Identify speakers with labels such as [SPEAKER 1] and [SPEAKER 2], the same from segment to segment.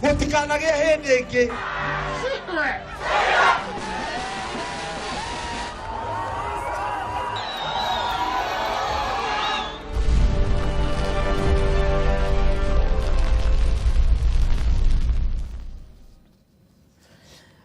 [SPEAKER 1] Gũtikanagĩe hĩndĩ ĩngĩ.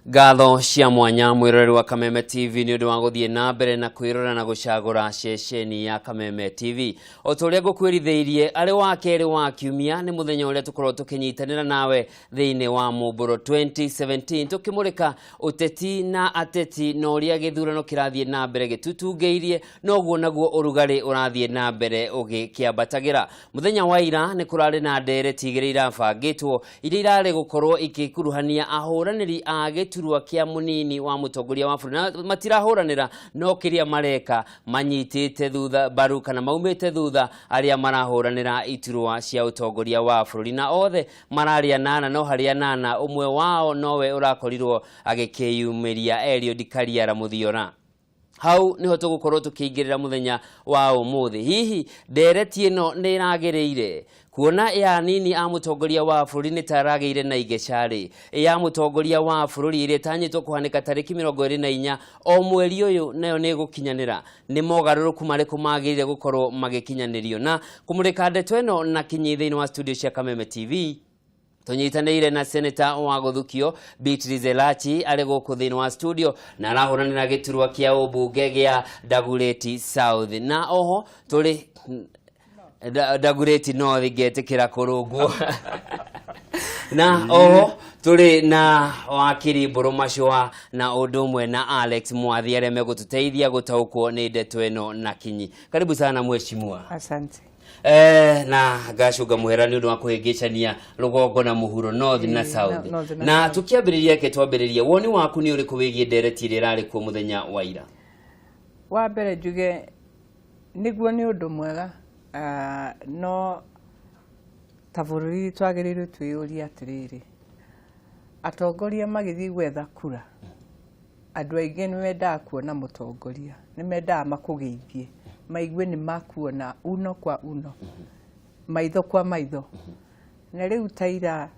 [SPEAKER 2] Ngatho cia mwanya mwĩroreri wa Kameme TV nĩ ũndũ wa gũthiĩ na mbere na kwĩrora na gũcagũra ceceni ya Kameme TV. O ta ũrĩa ngũkwĩrithĩirie, arĩ wa kerĩ wa kiumia nĩ mũthenya ũrĩa tũkorwo tũkĩnyitanĩra nawe thĩinĩ wa Mũmbũro 2017 tũkĩmũrĩka ũteti na ateti na ũrĩa gĩthurano kĩrathiĩ na mbere gĩtutungĩirie noguo naguo ũrugarĩ ũrathiĩ na mbere ũgĩkĩambatagĩra. Mũthenya wa ira nĩ kũrarĩ na ndereti igĩrĩ irabangĩtwo iria irarĩ gũkorwo ikĩkuruhania ahũranĩri a gĩturwa kĩa mũnini wa mũtongoria wa bũrũri, na matirahũranĩra no kĩrĩa mareka manyitĩte thutha mbaru kana maumĩte thutha arĩa marahũranĩra iturwa cia ũtongoria wa bũrũri, na othe mararĩ anana, no harĩ anana ũmwe wao nowe ũrakorirwo agĩkĩyumĩria, Eliud Kariara Mũthiora. Hau niho tũgũkorwo tũkĩingĩrĩra mũthenya wa ũmũthĩ. Hihi ndereti ĩno nĩ ĩragĩrĩire kuona ya anini a mũtongoria wa bũrũri nĩ ta ĩragĩire na igeca-rĩ, ya mũtongoria wa bũrũri ĩrĩa ĩtanyĩtwo kũhanĩka tarĩki 24 o mweri ũyũ nayo nĩ ĩgũkinyanĩra? Nĩ mogarũrũku marĩkũ magĩrĩire gũkorwo magĩkinyanĩrio? Na kũmũrĩka ndeto ĩno na kinyi thĩinĩ wa studio cia Kameme TV, tũnyitanĩire na seneta wa gũthukio Beatrice Elachi arĩ gũkũ thĩinĩ wa studio na arahũranĩra gĩturwa kĩa ũmbunge gĩa Dagoretti South, na oho tũrĩ Dagoretti North ngetĩkĩra kũrũngwo, na oho tũrĩ na wakiri Mbũrũ Macũa na ũndũ ũmwe na Alex Mwathi arĩa megũtũteithia gũtaũkwo nĩ ndeto ĩno na kinyi. Karibu sana mheshimiwa.
[SPEAKER 3] Asante.
[SPEAKER 2] Na ngacunga muhera nĩ ũndũ wa kũhĩngĩcania rũgongo na mũhuro, north na south.
[SPEAKER 3] North na
[SPEAKER 2] Na
[SPEAKER 3] south.
[SPEAKER 2] tũkĩambĩrĩria, ke twambĩrĩrie, woni waku nĩ ũrĩkũ wĩgiĩ ndereti ĩrĩa ĩrarĩ kuo mũthenya wa ira?
[SPEAKER 3] Wa mbere njuge nĩguo nĩ ũndũ mwega, no ta bũrũri twagĩrĩirwo twĩyũrie atĩrĩrĩ, atongoria magĩthiĩ gwetha kura, andũ aingĩ nĩ mendaga kuona mũtongoria, nĩ mendaga makũgeithie, maigue nĩ makuona uno kwa uno, maitho kwa maitho. Na rĩu ta ira,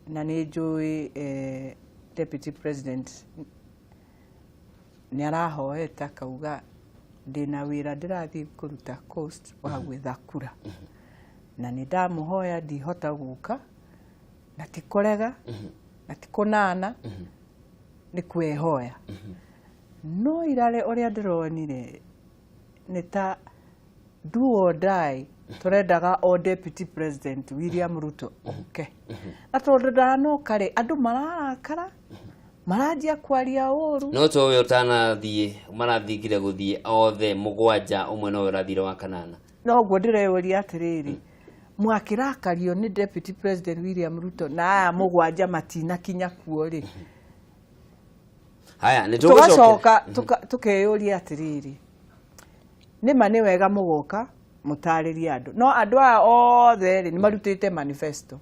[SPEAKER 3] na nĩ njũĩ deputy president nĩ arahoete akauga ndĩna wĩra ndĩrathiĩ kũruta Coast wa gwetha kura, na nĩ ndamũhoya ndihota gũka, na ti kũrega na ti kũnana, nĩ kwĩhoya. No irare ũrĩa ndĩronire nĩ ta do or die, tũrendaga o deputy president William Ruto oke, na tondũ ndanoka rĩ, andũ mararakara, maranjia kwaria ũru.
[SPEAKER 2] No to we ũtanathiĩ, marathingire gũthiĩ othe mũgwanja, ũmwe nowe ũrathire wa kanana.
[SPEAKER 3] Noguo ndĩreyũria atĩrĩrĩ, mwakĩrakario nĩ deputy president William Ruto na aya mũgwanja matinakinya kuo rĩ?
[SPEAKER 2] Haya, nĩ tũgũcoka.
[SPEAKER 3] Tũgacoka tũkeyũria atĩrĩrĩ, nĩma nĩ wega mũgoka mũtarĩrie andũ, no andũ aya othe rĩ, nĩ marutĩte manifesto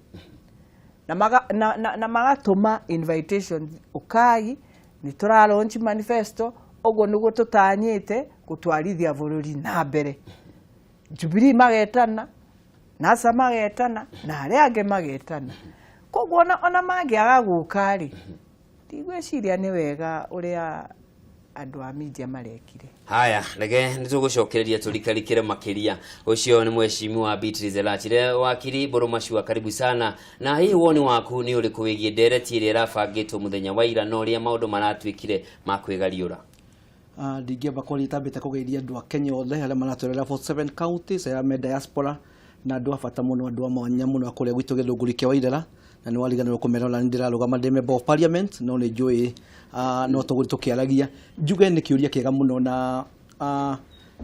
[SPEAKER 3] na, maga, na, na, na magatũma invitation, ũkai nĩ tũra launch manifesto, ũguo nĩguo tũtanyĩte gũtwarithia bũrũri na mbere. Jubilee magetana, NASA magetana, na arĩa angĩ magetana. Koguo ona mangĩaga gũka rĩ, ndigwĩciria nĩ wega ũrĩa andũ a media marekire.
[SPEAKER 2] Haya, reke nĩ tũgũcokereria tũrikarikĩre makĩria. Ũcio nĩ mheshimiwa Beatrice Elachi. Wakiri Mbũrũ Macua, karibu sana. Na hihi woni waku nĩ ũrĩkũ wĩgiĩ ndereti ĩrĩa ĩrabangĩtwo mũthenya wa ira na ũrĩa maũndũ maratuĩkire ma kwĩgariũra?
[SPEAKER 4] Ndingĩamba kwaria itambĩte kũgeithia andũ a Kenya othe arĩa maratwĩrorera 47 counties, arĩa me diaspora, na andũ a bata mũno, andũ a mwanya mũno a kũrĩa gwitũ Gĩthũngũri kĩa Waithera. Na nĩ wariganĩrwo kũmera ona nĩ ndĩrarũgama ndĩ member of parliament, no nĩ njũĩ no tũgũthiĩ tũkĩaragia. Njuge nĩ kĩũria kĩega mũno, na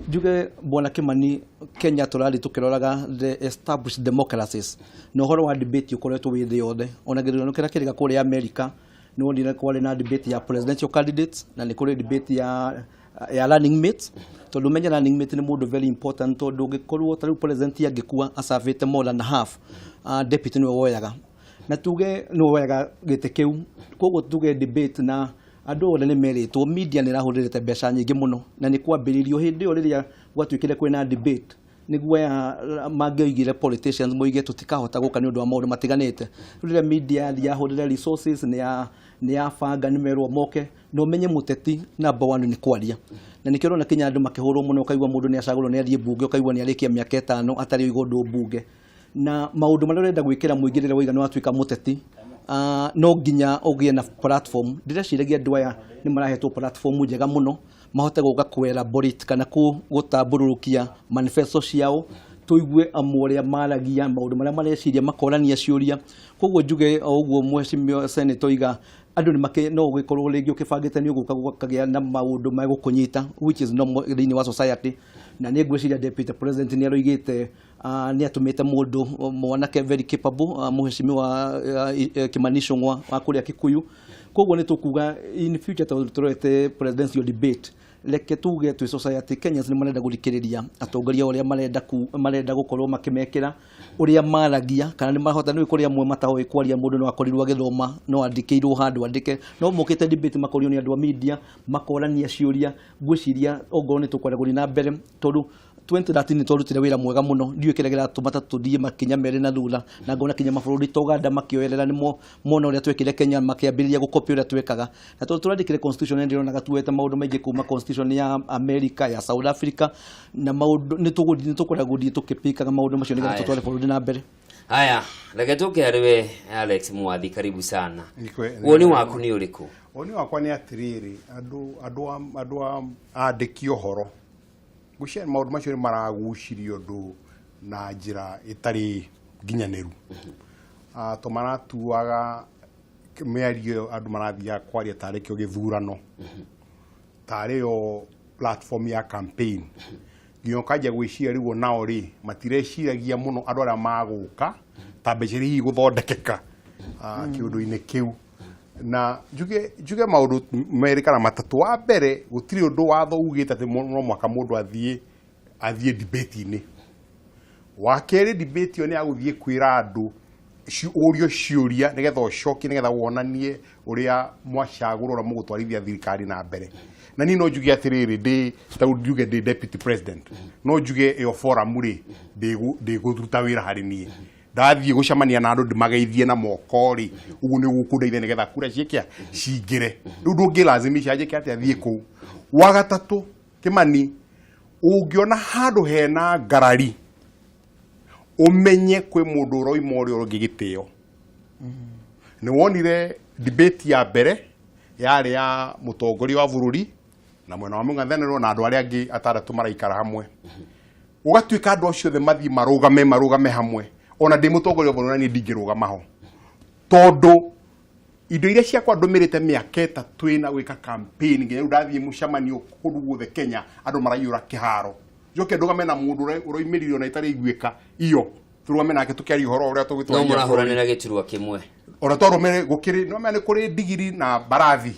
[SPEAKER 4] njuge Bwana Kimani, Kenya tũrathiĩ tũkĩroraga the established democracies, na ũhoro wa debate ũkoretwo wĩ thĩ yothe. Ona gĩthurano kĩrĩa kĩrĩga kũrĩa America, nĩ wonire kwarĩ na debate ya presidential candidates, na nĩ kũrĩ debate ya running mates, tondũ menye running mate nĩ mũndũ very important, tondũ ũngĩkorwo ta rĩu president angĩkua acabĩte more than half, deputy nĩwe woyaga, na tuge nĩwe woyaga gĩtĩ kĩu. Koguo tuge debate na andũ othe nĩ merĩtwo, media nĩ ĩrahũthĩrĩte mbeca nyingĩ mũno, na nĩ kwambĩrĩirio hĩndĩ ĩyo rĩrĩa gwatuĩkire kwĩna debate. Nĩguo aya mangĩoigire politicians moige tũtikahota gũka nĩ ũndũ wa maũndũ matiganĩte. Rĩu rĩrĩa media yathiĩ yahũrĩra resources nĩ ya nĩ yabanga nĩ merwo moke, na ũmenye mũteti number one nĩ kwaria, na nĩkĩo ũrona kinya andũ makĩhũrwo mũno, ũkaigua mũndũ nĩ acagũrwo nĩ athiĩ mbunge, ũkaigua nĩ arĩkia mĩaka 5 atarĩ oiga ũndũ mbunge. Na maũndũ marĩa ũrenda gwĩkĩra mũingĩ rĩrĩa waiga nĩ watuĩka mũteti, no nginya ũgĩe na platform. Ndĩreciragia andũ aya nĩ marahetwo platform njega mũno mahote gũka kũ elaborate kana gũtambũrũrũkia manifesto ciao, tũigue amwe ũrĩa maragia, maũndũ marĩa mareciria, makorania ciũria. Koguo njuge o ũguo mheshimiwa senator oiga, andũ nĩ makĩ no ũgĩkorwo rĩngĩ ũkĩbangĩte nĩ ũgũka gũkagĩa na maũndũ megũkũnyita, which is normal thĩinĩ wa society. Na nĩ ngwĩciria deputy president nĩ aroigĩte nĩ atũmĩte mũndũ mwanake very capable, mheshimiwa Kimani Ichung'wa wa kũrĩa Kikuyu. Koguo nĩ tũkuga in future, tondũ tũrorete presidential debate, reke tuge twĩ society Kenyans nĩ marenda gũthikĩrĩria atongoria ũrĩa marenda marenda gũkorwo makĩmekĩra ũrĩa maragia, kana nĩ mahota nĩ kũrĩ amwe mataoĩ kwaria. Mũndũ no akorirwo agĩthoma, no andĩkĩirwo handũ andĩke, no mokĩte debate makorio nĩ andũ a media, makorania ciũria. Ngwĩciria ongorwo nĩ tũkwenda gũthiĩ na mbere, tondũ 2013 nĩ twarutire wĩra mwega mũno, ndiũĩ kĩrĩa kĩratũma ta tũthiĩ makinya merĩ na thutha. Na ngona kinya mabũrũri ta Uganda makĩoerera nĩ mona ũrĩa twekire Kenya, makĩambĩrĩria gũkopĩ ũrĩa twekaga. Na tondũ tũrandĩkire constitution, nĩ ndĩronaga tuoete maũndũ maingĩ kuma constitution ya America, ya South Africa, na maũndũ nĩ tũgũthiĩ nĩ tũkwenda gũthiĩ tũkĩpikaga maũndũ macio nĩgetha
[SPEAKER 2] Haya.
[SPEAKER 4] tũtware bũrũri na mbere.
[SPEAKER 2] Haya, reke tũke harĩ we Alex Mwathi, karibu sana. Woni waku nĩ ũrĩkũ?
[SPEAKER 5] Woni wakwa nĩ atĩrĩrĩ, andũ a andĩki ũhoro, ngwĩciria maũndũ macio nĩ maragucirio andũ na njĩra ĩtarĩ nginyanĩru. To maratuaga mĩario ĩyo andũ marathiaga kwaria tarĩ kĩo gĩthurano, tarĩ yo platform ya campaign, nginya ũkanjia gwĩciria rĩu onao rĩ matireciragia mũno andũ arĩa magũka ta mbeca iria hihi gũthondekeka kĩũndũ-inĩ kĩu. Na njuge maũndũ merĩ kana matatũ. Wa mbere, gũtirĩ ũndũ watho ugĩte atĩ no mũhaka mũndũ athiĩ debate-inĩ. Wa kerĩ, debate ĩyo nĩ ya gũthiĩ kwĩra andũ ũrio ciũria nĩgetha ũcokie, nĩgetha wonanie ũrĩa mwacagũrwo, ũrĩa mũgũtwarithia thirikari na mbere. Na niĩ no njuge atĩrĩrĩ, ndĩ ta rĩu njuge ndĩ deputy president, no njuge ĩyo forum rĩ ndĩgũruta wĩra harĩ niĩ. Ndathiĩ gũcemania na andũ ndĩmageithie na moko rĩ, ũguo nĩ gũkũndeithia nĩgetha kura ciĩke cingĩre. Rĩu ndũngĩlazimisha njĩke atĩa thiĩ kũu. Wa gatatũ, Kĩmani, ũngĩona handũ hena ngarari, ũmenye kwĩ mũndũ ũroima ũrĩa ũngĩ gĩtĩo. Nĩ wonire debate ya mbere yarĩ ya mũtongoria wa bũrũri na mwena wa mũng'ethanĩro na andũ arĩa angĩ atandatũ maraikara hamwe, ũgatuĩka andũ acio othe mathiĩ marũgame hamwe. Ona ndĩ mũtongoria wa bũrũri, na niĩ ndingĩrũgama ho, tondũ indo iria ciakwa ndũmĩrĩte mĩaka 3 ĩna gwĩka campaign, nginya rĩu ndathiĩ mũcemanio kũndũ guothe Kenya andũ maraiyũra kĩharo, njoke ndũgame na mũndũ ũroimĩrire ona ĩtarĩ iguĩka iyo, tũrũgame nake tũkĩaria ũhoro ũrĩa
[SPEAKER 2] No
[SPEAKER 5] tũgĩtwarithia bũrũri.
[SPEAKER 2] Mũrahũranĩra gĩturwa kĩmwe.
[SPEAKER 5] Ona twarũmĩrĩ gũkĩrĩ no nĩ kũrĩ ndigiri na mbarathi.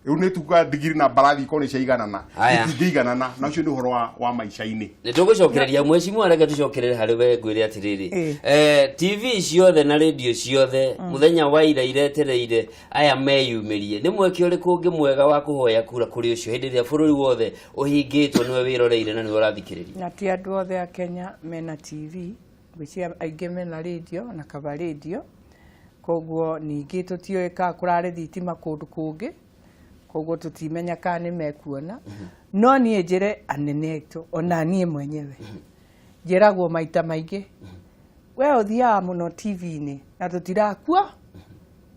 [SPEAKER 5] Rĩu nĩ tuga ndigiri na mbarathi ikorwo nĩ ciaiganana?
[SPEAKER 2] Haya.
[SPEAKER 5] Itingĩiganana, na ũcio nĩ ũhoro wa maica-inĩ.
[SPEAKER 2] Nĩ tũgũcokereria, mheshimiwa, reke tũcokerere harĩ we. Ngwĩre atĩrĩrĩ, TV ciothe na radio ciothe mũthenya wa ira iretereire aya meyumĩrie. Nĩ mweke ũrĩkũ ũngĩ mwega wa kũhoya kura kũrĩ ũcio, hĩndĩ ĩrĩa bũrũri wothe ũhingĩtwo, nĩwe wĩroreire na nĩwe ũrathikĩrĩria?
[SPEAKER 3] Na ti andũ othe a Kenya mena TV. Ngwĩciria aingĩ mena radio na kaba radio. Koguo ningĩ tũtiũĩ kana kũrarĩ thitima kũndũ kũngĩ, koguo tũtimenya kana nĩ mekuona. No niĩ njĩre anene aitũ, ona niĩ mwenyewe njĩragwo maita maingĩ, we ũthiaga mũno TV-inĩ na tũtirakua.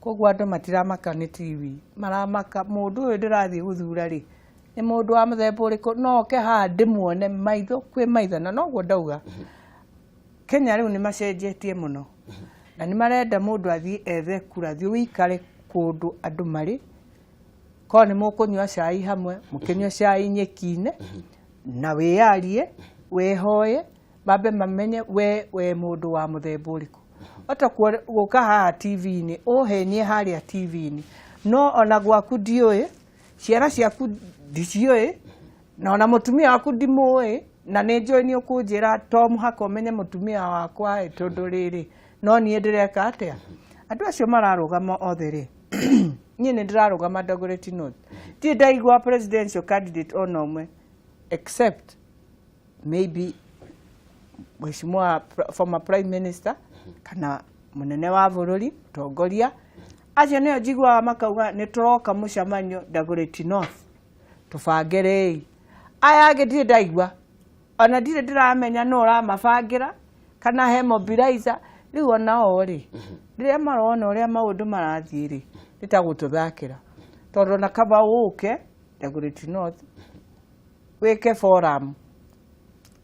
[SPEAKER 3] Koguo andũ matiramaka nĩ TV, maramaka mũndũ ũyũ ndĩrathiĩ gũthura rĩ nĩ mũndũ wa mũthemba ũrĩkũ, no oke haha ndĩmuone maitho kwĩ maitho. Na noguo ndauga, Kenya rĩu nĩ macenjetie mũno na nĩ marenda mũndũ athiĩ ethe kura, thiĩ ũikare kũndũ andũ marĩ, korwo nĩ mũkũnyua cai hamwe, mũkĩnyue cai nyeki-inĩ na wĩyarie, wĩhoye, mambe mamenye we mũndũ wa mũthemba ũrĩkũ. Ota gũka haha TV-inĩ ũhenie harĩa TV-inĩ, no ona gwaku ndiũĩ, ciana ciaku ndiciũĩ, na ona mũtumia waku ndimũĩ. Na nĩ njũĩ nĩ ũkũnjĩra to mũhaka ũmenye mũtumia wakwa ĩ, tondũ rĩrĩ no niĩ ndĩreka atĩa. Andũ acio mararũgama othe rĩ, niĩ nĩ ndĩrarũgama Dagoretti North, ndirĩ ndaigua presidential candidate ona ũmwe, except maybe Mheshimiwa former prime minister kana mũnene wa bũrũri, mũtongoria acio nĩo njiguaga makauga nĩ tũroka mũcemanio Dagoretti North, tũbangĩrei. Aya angĩ ndirĩ ndaigua, ona ndirĩ ndĩramenya nũ ũramabangĩra kana he mobilizer. Rĩu ona o rĩ, rĩrĩa marona ũrĩa maũndũ marathiĩ rĩ, nĩ ta gũtũthakĩra, tondũ ona kaba ũke Dagoretti North wĩke forum,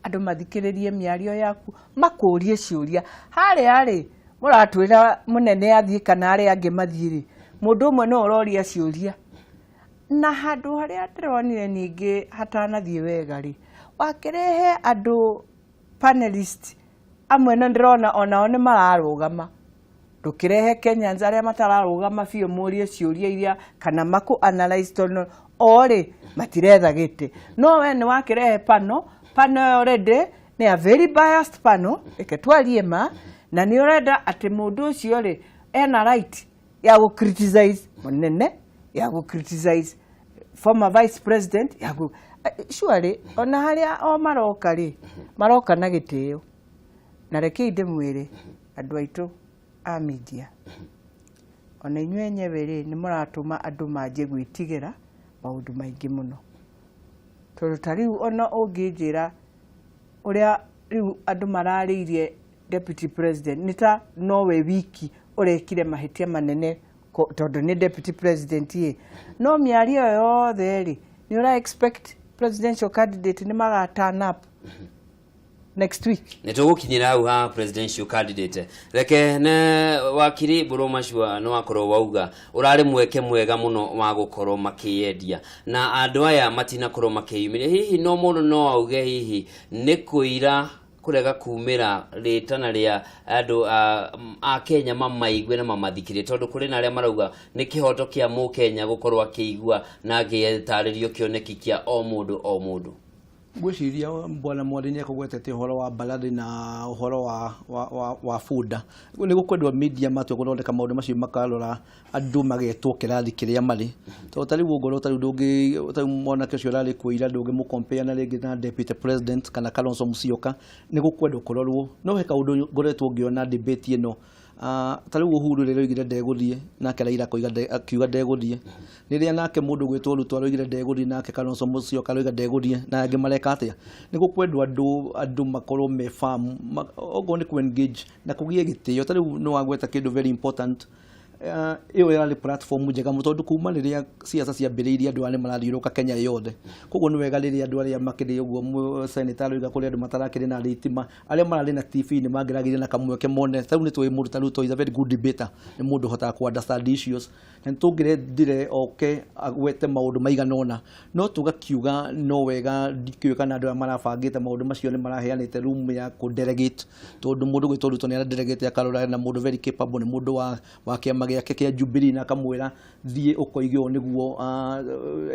[SPEAKER 3] andũ mathikĩrĩrie mĩario yaku, makũrie ciũria harĩa rĩ, mũratwĩra mũnene athiĩ kana arĩa angĩ mathiĩ rĩ, mũndũ ũmwe no ũroria ciũria. Na handũ harĩa ndĩronire ningĩ hatanathiĩ wega rĩ, wakĩrehe andũ panelist amwe na ndĩrona onao nĩ mararũgama. Ndũkĩrehe Kenyans arĩa matararũgama biũ mũrie ciũria iria kana makũ analyze, tondũ o rĩ matiretha gĩtĩ. No we nĩ wakĩrehe panel, panel ĩyo already nĩ a very biased panel, reke twarie ma, na nĩ ũrenda atĩ mũndũ ũcio rĩ ena right ya gũ criticize mũnene, ya gũ criticize former vice president, ya gũ surely ona harĩa o maroka rĩ, maroka na gĩtĩo. Na rekei ndĩmwĩre andũ aitũ a media, ona inyuĩ enyewe rĩ, nĩ mũratũma andũ manjie gwĩtigĩra maũndũ maingĩ mũno, tondũ ta rĩu ona ũngĩnjĩra ũrĩa rĩu andũ mararĩirie deputy president, nĩ ta nowe wiki ũrekire mahĩtia manene, tondũ nĩ deputy president ĩ. No mĩario ĩyo yothe rĩ, nĩ ũra expect presidential candidate nĩ maga turn up next week?
[SPEAKER 2] Nä tå gå kinyä hau ha presidential candidate. Reke ne wakiri Mbũrũ Macua, nĩ wakorwo wauga ũrarĩ mweke mwega mũno wa gũkorwo makĩyendia na andũ aya matinakorwo makĩyumĩria. Hihi no mũndũ no auge hihi nĩ kũira kũrega kumĩra rĩtana rĩa andũ a Kenya mamaigue na mamathikĩrie, tondũ kũrĩ na arĩa marauga nĩ kĩhoto kĩa mũkenya gũkorwo akĩigua na agĩtarĩrio kĩoneki kĩa o mũndũ o mũndũ?
[SPEAKER 4] Ngwĩciria bwana Mwangi nĩ ekũgwetete ũhoro wa mbarathi na ũhoro wa bunda. Nĩ gũkwendwo media matua gũthondeka maũndũ macio, makarora andũ magetwo kĩrathi kĩrĩa marĩ, tondũ ta rĩu ũngorwo ta rĩu ndũngĩ, ta rĩu mwanake ũcio ũrarĩ kũira, ndũngĩmũ na rĩngĩ na deputy president kana Kalonzo Musyoka. Nĩ gũkwendwo kũrorwo. No he kaũndũ ngoretwo ngĩona debate ĩno. Ta rĩu Uhuru rĩrĩa oigire ndegũthiĩ, nake Raila akiuga ndegũthiĩ. Rĩrĩa nake mũndũ gwĩtwo Ruto aroigire ndegũthiĩ, nake Kalonzo Musyoka aroiga ndegũthiĩ, na angĩ mareka atĩa? Nĩ gũkwendwo andũ makorwo me firm, okorwo nĩ kũ engage na kũgĩe gĩtĩo. Ta rĩu nĩ wagweta kĩndũ very important. Ĩyo ĩrarĩ platform njega mũno, tondũ kuma rĩrĩa ciaca ciambĩrĩirie andũ aya nĩ marathiũrũrũka Kenya yothe. Koguo nĩ wega rĩrĩa andũ arĩa makĩrĩ ũguo senator aroiga kũrĩ andũ matarakĩrĩ na thitima, arĩa mararĩ na TV nĩ mangĩragĩire na kamweke mone. Ta rĩu nĩ tũĩ mũndũ ta Ruto is a very good debater, nĩ mũndũ ũhotaga kũ understand issues, na nĩ tũngĩrendire oke agwete maũndũ maigana ũna. No tũgakiuga no wega, ndikĩũĩ kana andũ aya marabangĩte maũndũ macio nĩ maraheanĩte room ya kũ delegate, tondũ mũndũ gwĩtwo Ruto nĩ ara delegate akarora na mũndũ very capable, nĩ mũndũ wa kĩama gĩake kĩa Jubilee, na akamwĩra thiĩ ũkoige ũũ nĩguo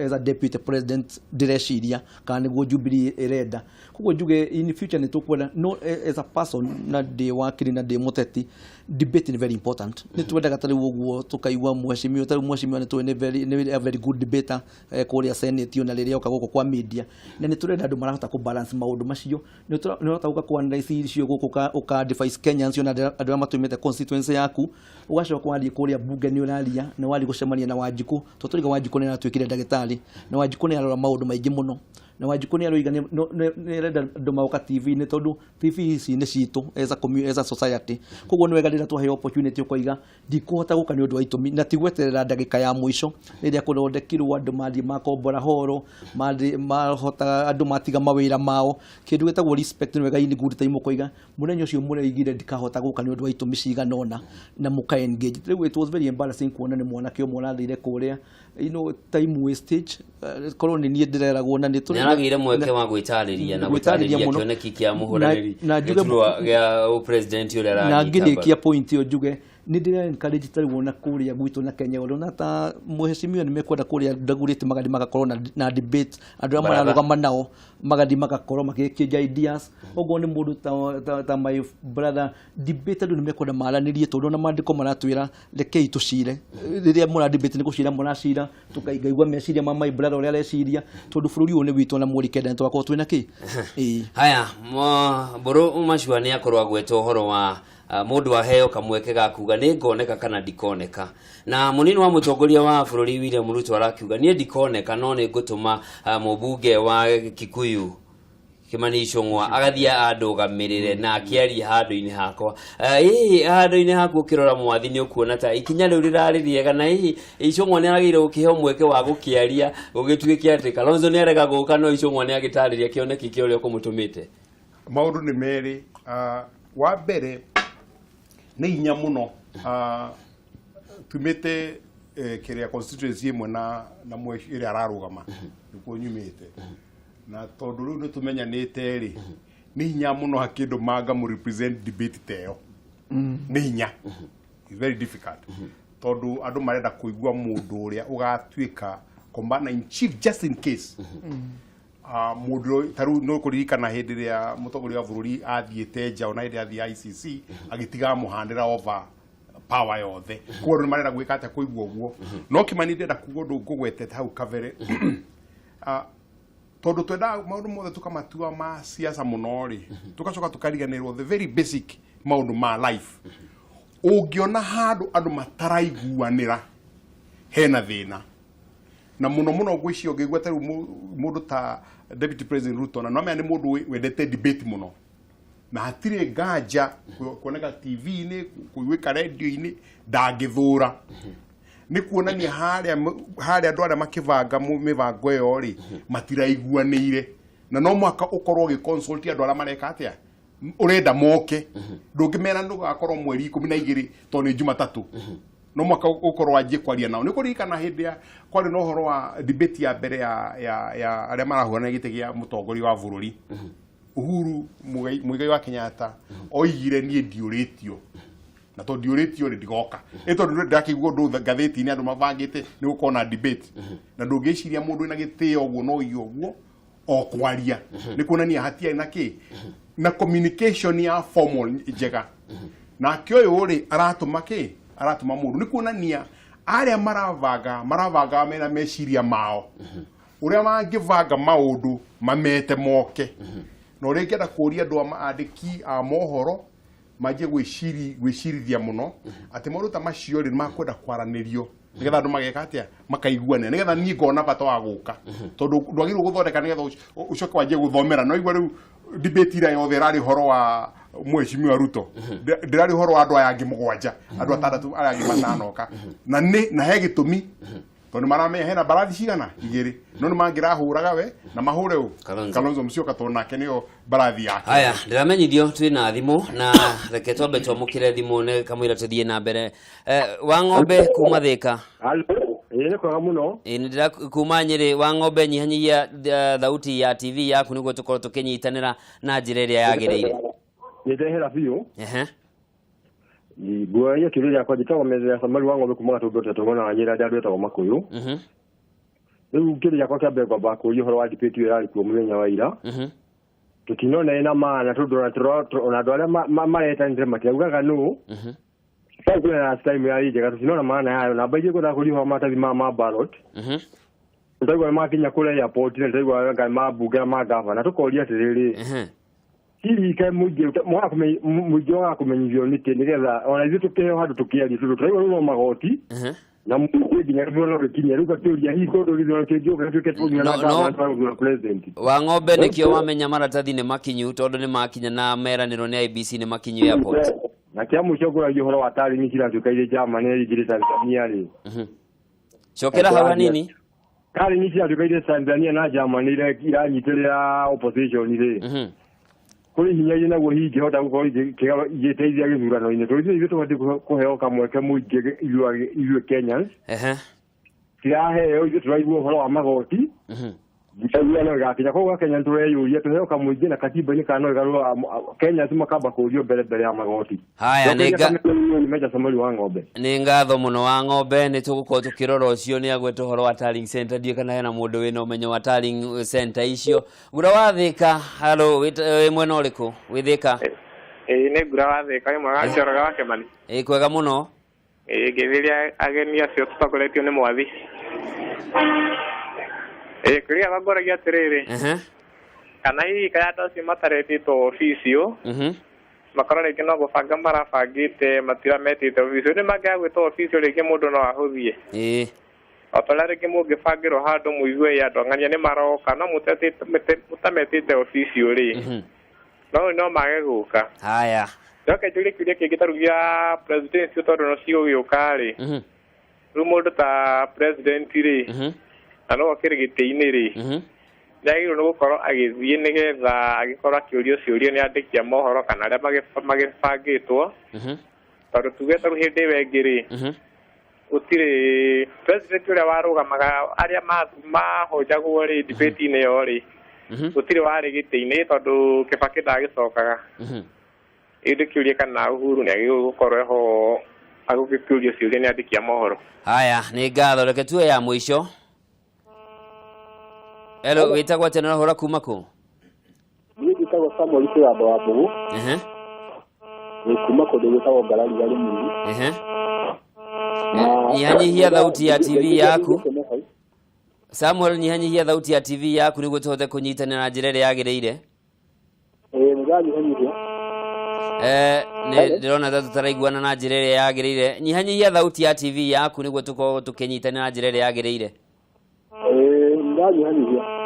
[SPEAKER 4] as a deputy president ndĩreciria kana nĩguo Jubilee ĩrenda. Koguo njuge in future nĩ tũkwenda no as a person na ndĩ wakiri na ndĩ mũteti, debate ni very important. Nĩ twendaga ta rĩu ũguo tũkaigua mheshimiwa, ta rĩu mheshimiwa nĩ tũĩ nĩ a very good debater kũrĩa Senate, ona rĩrĩa oka gũkũ kwa media, na nĩ tũrenda andũ marahota kũ balance maũndũ macio. Nĩ ũrahota gũka kũ analyse icio gũkũ, ũka advise Kenyans ona andũ arĩa matũmĩte constituency yaku, ũgacoka wathiĩ kũrĩa bunge nĩ ũraria na wathiĩ gũcemania na Wanjikũ, tondũ tũriga Wanjikũ nĩ aratuĩkire ndagĩtarĩ, na Wanjikũ nĩ arora maũndũ maingĩ mũno, na Wanjikũ nĩ aroiga nĩ arenda andũ magoka TV-inĩ, tondũ TV ici nĩ citũ as a society. Koguo nĩ wega rĩrĩa twaheo opportunity ũkoiga ndikũhota gũka nĩ ũndũ wa itũmi, na ti gweterera ndagĩka ya mũico rĩrĩa kũthondekirwo andũ mathiĩ makombora horo, mathiĩ mahota andũ matiga mawĩra mao. Kĩndũ gĩtagwo respect nĩ wega in good time ũkoiga mũthenya ũcio mũreigire ndikahota gũka nĩ ũndũ wa itũmi cigana ũna, na mũka engage. Rĩu it was very embarrassing kuona nĩ mwanake ũmwe ũrathire kũrĩa, time wastage. Korwo nĩ niĩ ndĩreragwo na nĩ
[SPEAKER 2] nĩ aragĩire mweke wa gwĩtarĩria na
[SPEAKER 4] gwĩtarĩria
[SPEAKER 2] gwĩtarĩria
[SPEAKER 4] mũno.
[SPEAKER 2] Kĩoneki kĩa mũhũranĩri
[SPEAKER 4] Na njuge
[SPEAKER 2] gĩturwa gĩa president ũrĩa
[SPEAKER 4] na
[SPEAKER 2] aranyita
[SPEAKER 4] ngĩrĩkia
[SPEAKER 2] mbaru.
[SPEAKER 4] Point ĩyo njuge Nĩ ndĩra encourage ta rĩu ona kũrĩa gwitũ na Kenya, ũrona ta mheshimiwa nĩ mekwenda kũrĩa Dagoretti magathiĩ magakorwo na debate, andũ arĩa
[SPEAKER 2] Baratha.
[SPEAKER 4] mararũgama nao magathiĩ magakorwo makĩ exchange ideas. Okorwo nĩ mũndũ ta my brother, debate andũ nĩ mekwenda maranĩrie, tondũ ona maandĩko maratwĩra rekei tũcire. Rĩrĩa mũra debate nĩ gũcira mũracira, tũkaigua meciria ma my brother ũrĩa areciria, tondũ bũrũri ũyũ nĩ witũ, na mweri 9 nĩ tũgakorwo twĩna kĩ. Ĩĩ.
[SPEAKER 2] Haya, Mbũrũ Macua nĩ akorwo agweta ũhoro wa mũndũ aheo kamweke ga kuga nĩ ngoneka kana ndikoneka, na mũnini wa mũtongoria wa bũrũri William Ruto arakiuga niĩ ndikoneka, no nĩ ngũtũma mũmbunge wa Kikuyu Kimani Ichung'wa agathiĩ andũgamĩrĩre na akĩaria handũ-inĩ hakwa. Hihi handũ-inĩ haku ũkĩrora mwathi nĩ ũkuona ta ikinya rĩu rĩrarĩ rĩega, na hihi Ichung'wa nĩ aragĩrĩire gũkĩheo mweke wa gũkĩaria, gũgĩtuĩke atĩ Kalonzo nĩ arega gũka, no Ichung'wa nĩ agĩtarĩria kĩoneki kĩa ũrĩa ũkũmũtũmĩte?
[SPEAKER 5] Maũndũ nĩ merĩ. Wa mbere nĩ hinya mũno, tumĩte kĩrĩa constituency ĩmwe na ĩrĩa ararũgama nĩkuo nyumĩte, na tondũ rĩu nĩ tũmenyanĩte rĩ, nĩ hinya mũno hakĩndũ manga mũ represent debate ta ĩyo, nĩ hinya. It's very difficult tondũ andũ marenda kũigua mũndũ ũrĩa ũgatuĩka commander in chief just in case. Mũndũ ta rĩu no kũririkana hĩndĩ ĩrĩa mũtongoria wa bũrũri athiĩte nja, ona hĩndĩ athiĩ ICC agĩtiga mũhandĩra over power yothe, koguo andũ nĩ marenda gwĩka atĩa, kũigua ũguo. No Kĩmani, ndĩrenda kuga ũndũ ngũgwetete hau kabere. Tondũ twendaga maũndũ mothe tũkamatua ma siasa mũno rĩ, tũgacoka tũkariganĩrwo the very basic maũndũ ma life. Ũngĩona handũ andũ mataraiguanĩra, hena thĩna. Na mũno mũno ngwĩciria ũngĩigua ta rĩu mũndũ ta Deputy President Ruto, na nomenya nĩ mũndũ wendete debate mũno, na hatirĩ nganja kuoneka TV-inĩ, kũiguĩka radio-inĩ, ndangĩthũra. Nĩ kuonania harĩa andũ arĩa makĩbanga mĩbango ĩyo rĩ, matiraiguanĩire, na no mũhaka ũkorwo ũgĩ consult andũ arĩa mareka atĩa, ũrenda moke. Ndũngĩmera ndũgakorwo mweri 12 tondũ nĩ Jumatatũ. No mũhaka ũkorwo wanjie kwaria nao. Nĩ kũririkana hĩndĩ ya kwarĩ na ũhoro wa debate ya mbere ya arĩa marahũrana gĩtĩ gĩa mũtongoria wa bũrũri, Uhuru Muigai wa Kenyatta oigire, "Niĩ ndiũrĩtio, na tondũ ndiũrĩtio rĩ, ndigoka." Ĩ tondũ ndakĩigua ũndũ ngathĩti-inĩ andũ mabangĩte nĩ gũkorwo na debate, na ndũngĩciria mũndũ wĩna gĩtĩo ũguo no oige ũguo o kwaria, nĩ kuonania hatiarĩ na kĩ na communication ya formal njega. Nake ũyũ rĩ, aratũma kĩ, aratũma mũndũ, nĩ kuonania arĩa marabanga mena meciria mao ũrĩa mangĩbanga maũndũ mamete moke. Na ũrĩa ingĩenda kũria andũ a andĩki a mohoro manjie gwĩcirithia mũno atĩ maũndũ ta macio rĩ, nĩ makwenda kwaranĩrio nĩgetha andũ mageka atĩa, makaiguanĩra, nĩgetha niĩ ngona bata wa gũka, tondũ ndwagĩrĩirwo gũthondeka nĩgetha ũcoke wanjie gũthomera. No igua rĩu debate ira yothe ĩrarĩ ũhoro wa mheshimiwa Ruto, ndĩrarĩ ũhoro wa andũ aya angĩ mũgwanja, andũ atandatũ arĩa angĩ matanoka, na nĩ na he gĩtũmi, tondũ maramenya hena mbarathi cigana igĩrĩ, no nĩ mangĩrahũraga we na mahũre ũ.
[SPEAKER 2] Kalonzo.
[SPEAKER 5] Kalonzo Musyoka, tondũ nake nĩyo mbarathi yake.
[SPEAKER 2] Haya, ndĩramenyithio twĩ na thimũ, na reke twambe twamũkĩre thimũ nĩ kamũira tũthiĩ na mbere. Wa Ng'ombe kuma Thĩka.
[SPEAKER 6] Halo, ĩĩ nĩ kwega mũno.
[SPEAKER 2] Ĩ, nĩ ndĩra kuma Nyĩrĩ. Wa Ng'ombe, nyihanyihia thauti ya TV yaku nĩguo tũkorwo tũkĩnyitanĩra na njĩra ĩrĩa yagĩrĩire.
[SPEAKER 6] Nĩ ndehera biũ.
[SPEAKER 2] Ehe.
[SPEAKER 6] Nguoya kĩũria gĩakwa, njĩtagwo Metha ya Samaru wa Ng'ombe kuma Gatũndũ Tetũ, mwena wa Nyĩrĩ, andũ etagwo Makũyũ. Rĩu kĩũria gĩakwa kĩa mbere, ngwamba kũũria ũhoro wa debate ĩyo yarĩ kuo mũthenya wa ira. Tũtinona ĩna maana, tondũ ona andũ arĩa maretanire matiaugaga nũ. Rĩu kwĩna last time yarĩ njega, tũtinona maana yayo. Namba igĩrĩ, ngwendaga kũũria ũhoro wa maratathi maya ma ballot. Ndĩraigua nĩ makinya kũrĩa airport, na ndĩraigua anga ma mbunge na ma gavana. Tũkoria atĩrĩrĩ, hihi kaĩ mũingĩ wagaga kũmenyithio nĩkĩ, nĩgetha ona ithuĩ tũkĩheo handũ tũkĩarie, tondũ tũraigua rĩu no magoti na mũingĩ nginya gĩthurano gĩkinye. Rĩu ngakĩũria, hihi tondũ gĩthurano kĩngĩũka gĩtuĩke tũgũthurana gavana, tũgũthura president?
[SPEAKER 2] Wa Ng'ombe, nĩkĩo wamenya maratathi nĩ makinyu, tondũ nĩ makinya na meranĩrwo nĩ IEBC nĩ makinyu airport.
[SPEAKER 6] Na kĩa mũico, ngũragia ũhoro wa tarini ciratuĩka irĩ Germany na ingĩ irĩ Tanzania rĩ.
[SPEAKER 2] Cokera hau hanini.
[SPEAKER 6] Tarini ciratuĩka irĩ Tanzania na Germany iranyitĩrĩra opposition rĩ, kũrĩ hinya irĩ naguo hihi ingĩhota gũkorwo igĩteithia gĩthurano-inĩ? Tondũ ithuĩ tũbatiĩ kũheo kamweke mũingĩ ithuĩ Kenyans. Tiraheo, ithuĩ tũraigua ũhoro wa magoti. Ndiraigua no ĩgakinya koguo Kenya nĩtũreyũria tũheo kamũingĩ na katiba-inĩ kana no ĩgarũrwo Kenya tu makamba kũrio mbere mbere ya magoti.
[SPEAKER 2] Haya, nĩ nga-
[SPEAKER 6] Meja Samuel wa ng'ombe.
[SPEAKER 2] Nĩ ngatho mũno wa ng'ombe. Nĩ tũgũkorwo tũkĩrora ũcio nĩ agweta ũhoro wa tallying center. Ndiũĩ kana hena mũndũ wĩna ũmenyo wa tallying center icio. Ngura wa Thĩka, halo, wĩ mwena ũrĩkũ wĩ Thĩka?
[SPEAKER 7] Ĩĩ, nĩ Ngura wa Thĩka. Wĩ mwega, Njoroge wa Kĩmani?
[SPEAKER 2] Ĩ, kwega mũno.
[SPEAKER 7] Ĩĩ, ngĩthĩria ageni acio tũtongoretio nĩ Mwathi. Ĩĩ, kĩrĩa ngoragia atĩrĩrĩ, kana hihi kaya andũ acio mataretĩtwo obici ũ, makorwo rĩngĩ no gũbanga marabangĩte, matirametĩte obici nĩ mangĩaga gwĩtwo obici, rĩngĩ mũndũ no ahũthie. O ta ũrĩa rĩngĩ mũngĩbangĩrwo handũ mũigue ĩ andũ ang'ania nĩ maroka, no mũtametĩte obici rĩ, no mage gũka.
[SPEAKER 2] Haya.
[SPEAKER 7] Njoke njũrie kĩũria kĩngĩ ta rĩu gĩa presidency, tondũ no cigũgĩũka rĩ, rĩu mũndũ ta president rĩ, na no okĩrĩ gĩtĩ-inĩ rĩ, nĩ agĩrĩirwo nĩ gũkorwo agĩthiĩ nĩgetha agĩkorwo akĩũrio ciũria nĩ andĩki a mohoro kana arĩa magĩbangĩtwo, tondũ tuge ta rĩu hĩndĩ ĩyo ĩngĩ rĩ, gũtirĩ president ũrĩa warũgamaga, arĩa mahũnjagwo rĩ debate-inĩ ĩyo rĩ, gũtirĩ warĩ gĩtĩ-inĩ tondũ Kĩbakĩ ndagĩcokaga. Rĩu ndĩkĩũrie kana Uhuru nĩ agĩrĩirwo gũkorwo eho agũgĩkĩũrio ciũria nĩ andĩki a mohoro.
[SPEAKER 2] Haya, nĩ ngatho. Reke tuwe ya mũico. Hello, wĩtagwo atĩa na ũrahũra kuma kũ?
[SPEAKER 8] Niĩ njĩtagwo Samuel Kĩrando wa Mbũgũ, nĩ kuma kũndũ gwĩtagwo Ngarari ya Rĩmuru.
[SPEAKER 2] Nyihanyihia thauti ya TV yaku, Samuel. Nyihanyihia thauti ya TV yaku nĩguo tũhote kũnyitanĩra na njĩra ĩrĩa yagĩrĩire.
[SPEAKER 8] Ĩĩ, nĩ ndanyihanyihia.
[SPEAKER 2] Nĩ ndĩrona ta tũtaraiguana na njĩra ĩrĩa yagĩrĩire. Nyihanyihia thauti ya TV yaku nĩguo tũkorwo tũkĩnyitanĩra na njĩra ĩrĩa yagĩrĩire.
[SPEAKER 8] Ĩĩ, nĩ ndanyihanyihia.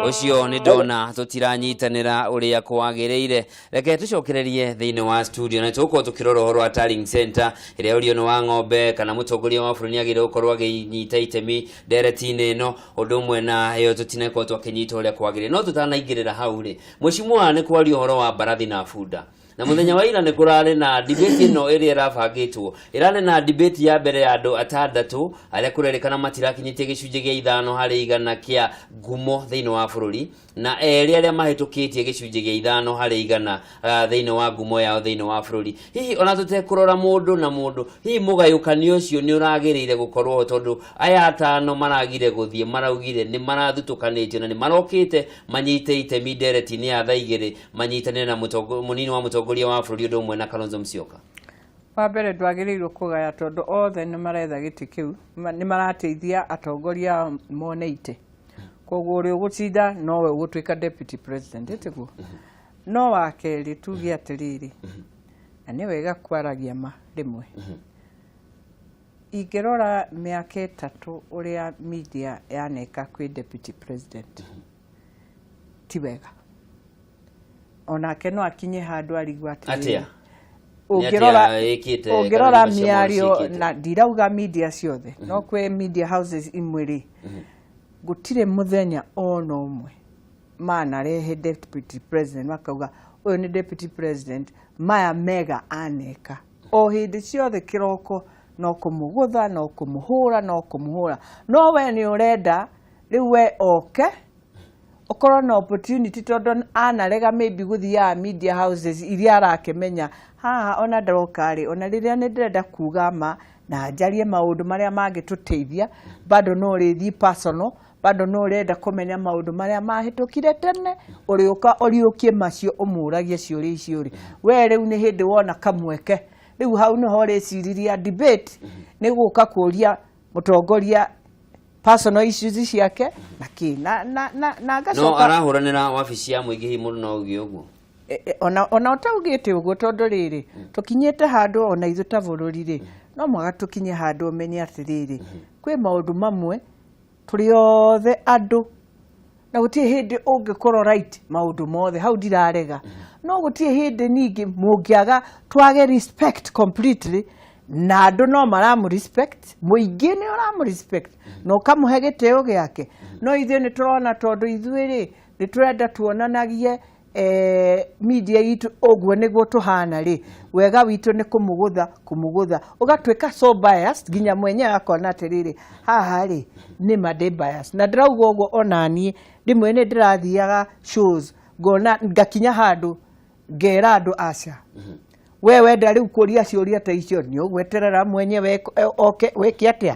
[SPEAKER 2] Ũcio nĩ ndona tũtiranyitanĩra ũrĩa kwagĩrĩire. Reke tũcokererie thĩinĩ wa studio na tũgũkorwo tũkĩrora ũhoro wa tallying center ĩrĩa ũrio nĩ wa ng'ombe kana mũtongoria wa bũrũri nĩagĩrĩire gũkorwo akĩnyita itemi ndereti-inĩ ĩno. Ũndũ ũmwe na ĩyo tũtinakorwo twakĩnyita ũrĩa kwagĩrĩire, no tũtanaingĩrĩra hau rĩ, mheshimiwa, nĩ kwaria ũhoro wa mbarathi na bunda, na mũthenya wa ira nĩ kũrarĩ na debate ĩno ĩrĩa ĩrabangĩtwo, ĩrarĩ na debate ya mbere ya andũ atandatũ arĩa kũrerĩkana matirakinyĩtie gĩcunjĩ gĩa 5% kĩa ngumo thĩinĩ wa bũrũri, na erĩ arĩa mahĩtũkĩtie gĩcunjĩ gĩa 5% thĩinĩ wa ngumo yao thĩinĩ wa bũrũri. Hihi ona tũtekũrora mũndũ na mũndũ, hihi mũgayũkanio ũcio nĩ ũragĩrĩire gũkorwo ho, tondũ aya atano maragire gũthiĩ maraugire nĩ marathutũkanĩtio na nĩ marokĩte manyite itemi ndereti-inĩ ya thaa 2 manyitanĩre na mũnini wa mũtongoria wa bũrũri ũndũ ũmwe na Kalonzo Musyoka?
[SPEAKER 3] Wa mbere, ndwagĩrĩirwo kũgaya tondũ othe nĩ maretha gĩtĩ kĩu, nĩ marateithia atongoria mone itĩ, koguo ũrĩa ũgũcinda nowe ũgũtuĩka deputy president, ĩtiguo? No wa kerĩ, tuge atĩrĩrĩ, na nĩ wega kwaragia ma rĩmwe, ingĩrora mĩaka 3 ũrĩa media yaneka kwĩ deputy president, ti wega. Onake no akinye handũ arigwo atĩrĩrĩ,
[SPEAKER 2] Atĩa?
[SPEAKER 3] Ũngĩrora
[SPEAKER 2] Nĩ atĩa ĩkĩte
[SPEAKER 3] ũngĩrora
[SPEAKER 2] kana nyũmba cia mohoro
[SPEAKER 3] mĩario
[SPEAKER 2] ciĩkĩte?
[SPEAKER 3] Na ndirauga media ciothe, no kwĩ media houses imwe rĩ, gũtirĩ mũthenya ona ũmwe manarehe deputy president makauga ũyũ nĩ deputy president, maya mega aneka. O hĩndĩ ciothe kĩroko no kũmũgũtha, no kũmũhũra, no kũmũhũra. No we nĩ ũrenda rĩu we oke ũkorwo na opportunity, tondũ anarega maybe gũthiaga media houses iria arakĩmenya haha ona ndoka rĩ, ona rĩrĩa nĩ ndĩrenda kuga ma na njarie maũndũ marĩa mangĩtũteithia, bado no ũrĩthiĩ personal, bado no ũrenda kũmenya maũndũ marĩa mahĩtũkire tene, ũrĩũka ũriũkie macio, ũmũragie ciũria icio rĩ. We rĩu nĩ hĩndĩ wona kamweke, rĩu hau nĩho ũrĩciriria debate nĩ gũka kũria mũtongoria personal issues ciake na kĩ na
[SPEAKER 2] No
[SPEAKER 3] ngacoka.
[SPEAKER 2] Arahũranĩra wabici ya mũingĩ, hihi mũndũ no auge ũguo?
[SPEAKER 3] Ona ũtaugĩte ũguo, tondũ rĩrĩ, tũkinyĩte handũ ona ithuĩ ta bũrũri rĩ, no mũhaka tũkinye handũ ũmenye atĩrĩrĩ, kwĩ maũndũ mamwe tũrĩ othe andũ na gũtirĩ hĩndĩ ũngĩkorwo right maũndũ mothe. Hau ndirarega, no gũtirĩ hĩndĩ ningĩ mũngĩaga twage respect completely, na andũ no maramũ respect, mũingĩ nĩ ũramũ respect na ũkamũhe gĩtĩo gĩake. No ithuĩ nĩ tũrona tondũ ithuĩ rĩ, nĩ tũrenda tuonanagie. Media itũ ũguo nĩguo tũhana rĩ, wega witũ nĩ kũmũgũtha kũmũgũtha, ũgatuĩka so biased nginya mwenyewe akona atĩrĩrĩ, haha rĩ nĩma ndĩ biased. Na ndĩrauga ũguo onaniĩ rĩmwe nĩ ndĩrathiaga shows, ngona ngakinya handũ ngera andũ aca, we wenda rĩu kũria ciũria ta icio, nĩ ũgweterera mwenyewe oke wĩke atĩa,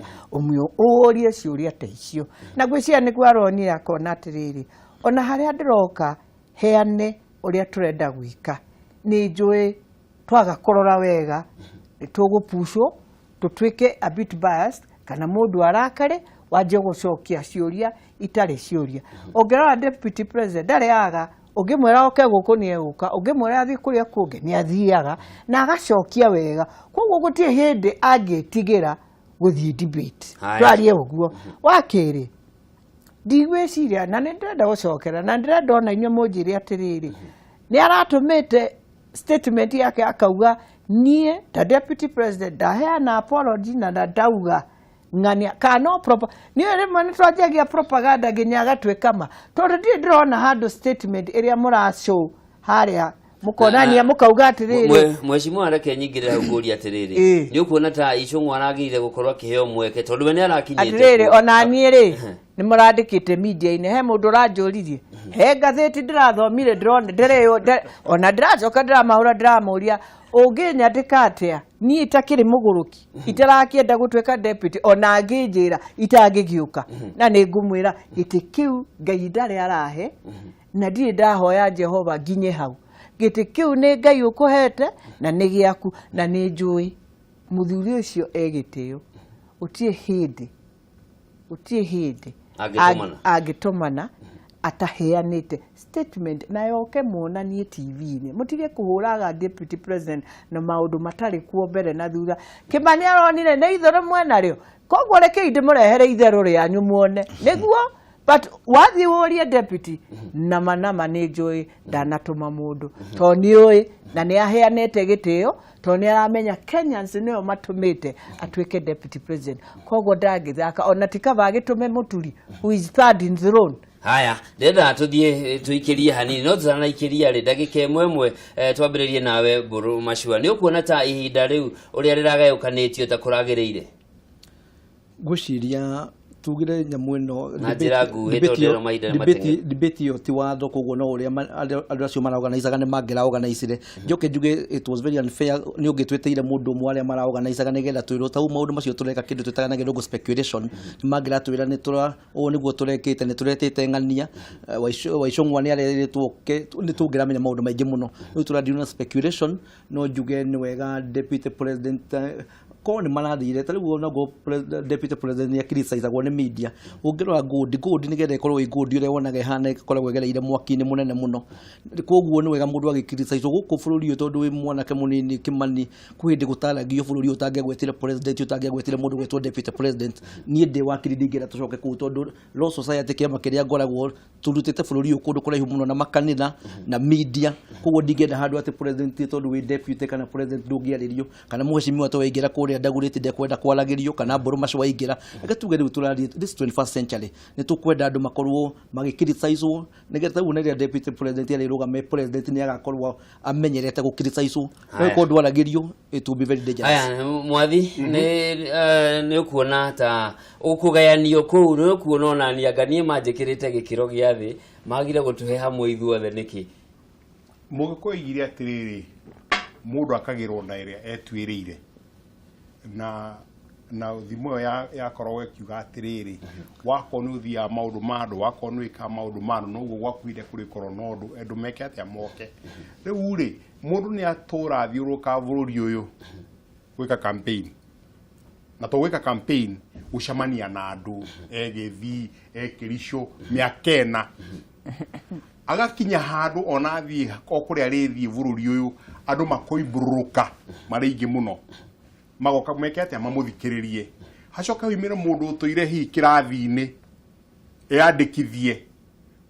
[SPEAKER 3] ũrie ciũria ta icio. Na ngwĩciria nĩguo aronire akona atĩrĩrĩ, ona harĩa ndĩroka heane ũrĩa tũrenda gwĩka, nĩ njũĩ twaga kũrora wega nĩ tũgũpucwo tũtuĩke a bit biased, kana mũndũ arakare wanjie gũcokia ciũria itarĩ ciũria. Ũngĩrora deputy president ndarĩ aga, ũngĩmwĩra oke gũkũ nĩ egũka, ũngĩmwĩra athiĩ kũrĩa kũngĩ nĩ athiaga na agacokia wega. Koguo gũtirĩ hĩndĩ angĩtigĩra gũthiĩ debate. Twarie ũguo. Wa kerĩ, ndigwĩciria na nĩ ndĩrenda gũcokera na ndĩrenda ona inyuĩ mũnjĩre atĩrĩrĩ, nĩ aratũmĩte statement yake akauga niĩ ta deputy president ndaheana apology na ndauga ng'ania kana no niĩ rĩmwe nĩ twanjagia propaganda nginya agatuĩka ma, tondũ ndirĩ ndĩrona handũ statement ĩrĩa mũracow harĩa mũkonania mũkauga atĩrĩrĩ.
[SPEAKER 2] Mheshimiwa, reke nyingĩre hau ngũrie atĩrĩrĩ, nĩ ũkuona ta Icũng'wa aragĩrĩire gũkorwo akĩheo mweke tondũ we nĩ arakinyĩte
[SPEAKER 3] Atĩrĩrĩ, ona niĩ rĩ, nĩ mũrandĩkĩte media-inĩ, he mũndũ ũranjũririe he ngathĩti ndĩrathomire, ndĩrona ndĩrĩ ona ndĩracoka ndĩramahũra, ndĩramũria ũngĩnyandĩka atĩa niĩ itakĩrĩ mũgũrũki, itarakĩenda gũtuĩka deputy, ona angĩnjĩra itangĩgĩũka, na nĩ ngũmwĩra gĩtĩ kĩu Ngai ndarĩ arahe, na ndirĩ ndahoya Jehova nginye hau. Gĩtĩ kĩu nĩ Ngai ũkũhete na nĩ gĩaku, na nĩ njũĩ mũthuri ũcio e gĩtĩo, gũtirĩ hĩndĩ, gũtirĩ hĩndĩ
[SPEAKER 2] Angĩtũmana.
[SPEAKER 3] Angĩtũmana ataheanĩte statement na yoke muonanie TV-inĩ. Mũtige kũhũraga deputy president na maũndũ matarĩ kuo mbere na thutha. Kĩmani aronire nĩ itherũ rĩmwe narĩo, koguo rekei ndĩmũrehere itherũ rĩanyu muone nĩguo. But wathiĩ ũrie deputy, nama nama nĩ njũĩ ndanatũma mũndũ, tondũ nĩ ũĩ na nĩ aheanĩte gĩtĩo, tondũ nĩ aramenya Kenyans nĩo matũmĩte atuĩke deputy president. Koguo ndangĩthaka, ona ti kaba agĩtũme Mũturi who is third in throne.
[SPEAKER 2] Haya, ndĩrenda tũthiĩ tũikĩrie hanini, no tũtanaikĩria rĩ, ndagĩka ĩmwe ĩmwe, twambĩrĩrie nawe Mbũrũ Macua. Nĩ ũkuona ta ihinda rĩu ũrĩa rĩragayũkanĩtio ta kũragĩrĩire?
[SPEAKER 4] Ngwĩciria tugire nyamũ ĩno
[SPEAKER 2] Na njĩra nguhĩ, tondũ ndĩrona mahinda nĩ mateng'eru.
[SPEAKER 4] Debate ĩyo ti watho, koguo no ũrĩa andũ acio maraorganizaga nĩ mangĩraorganizire. Njoke njuge it was very unfair nĩ ũngĩtwĩtĩire mũndũ ũmwe arĩa maraorganizaga nĩgetha twĩrwo ta maũndũ macio tũreka kĩndũ twĩtaga na gĩthũngũ speculation, nĩ mangĩratwĩra nĩ tũra ũũ nĩguo tũrekĩte, nĩ tũretĩte ng'ania, Waicũng'wa nĩ arerĩtwo oke, nĩ tũngĩramenya maũndũ maingĩ mũno. Rĩu tũradeal na speculation. No njuge nĩ wega deputy president korwo nĩ marathire ta rĩu onaguo deputy president nĩ acriticizagwo nĩ media. Ũngĩrora gold, gold nĩgetha ĩkorwo ĩ gold ũrĩa wonaga ĩhana, ĩkoragwo ĩgereire mwaki-inĩ mũnene mũno. Koguo nĩ wega mũndũ agĩcriticizwo gũkũ bũrũri ũyũ, tondũ wĩ mwanake mũnini Kĩmani, kwĩ hĩndĩ gũtaragio bũrũri ũyũ ũtangĩagwetire president, ũtangĩagwetire mũndũ gwetwo deputy president. Niĩ ndĩ wakiri ndingĩenda tũcoke kũu, tondũ Law Society, kĩama kĩrĩa ngoragwo, turutĩte bũrũri ũyũ kũndũ kũraihu mũno na makanitha na media. Koguo ndingĩenda handũ atĩ president tondũ wĩ deputy kana president ndũngĩarĩrio, kana mheshimiwa to waingĩra kũrĩa Ndagurĩti ndekwenda kwaragĩrio, kana Mbũrũ Macu waingĩra. Reke tuge rĩu tũrathiĩ this 21st century, nĩ tũkwenda andũ makorwo magĩcriticizwo nĩgetha rĩu rĩrĩa deputy president arĩrũgame president nĩ agakorwo amenyerete gũcriticizwo.
[SPEAKER 2] Haya.
[SPEAKER 4] Rĩu ndwaragĩrio, it will be very dangerous.
[SPEAKER 2] Aya, mwathi, nĩ ũkuona ta ũkũgayanio kũu, nĩ ũkuona ona niĩ anga niĩ manjĩkĩrĩte gĩkĩro gĩa thĩ, magire gũtũhe hamwe ithuothe nĩkĩ?
[SPEAKER 5] Mũgĩkũyũ oigire atĩrĩrĩ, mũndũ akagĩrwo na ĩrĩa etuĩrĩire, na thimo ĩyo yakoragwo ĩkiuga atĩrĩrĩ, wakorwo nĩ ũthiaga maũndũ ma andũ, wakorwo nĩ wĩkaga maũndũ ma andũ, noguo gwaku ihinda kũrĩkorwo na ũndũ andũ meke atĩa moke. Rĩu rĩ, mũndũ nĩ atũra athiũrũrũka bũrũri ũyũ gwĩka campaign, na to gwĩka campaign, gũcemania na andũ egĩthii ekĩricũ mĩaka 4, agakinya handũ ona athiĩ o kũrĩa arĩthiĩ bũrũri ũyũ, andũ makoimbũrũrũka marĩ aingĩ mũno, magoka meke atĩa, mamũthikĩrĩrie. Hacoke hoimĩre mũndũ ũtũire hihi kĩrathi-inĩ eyandĩkithie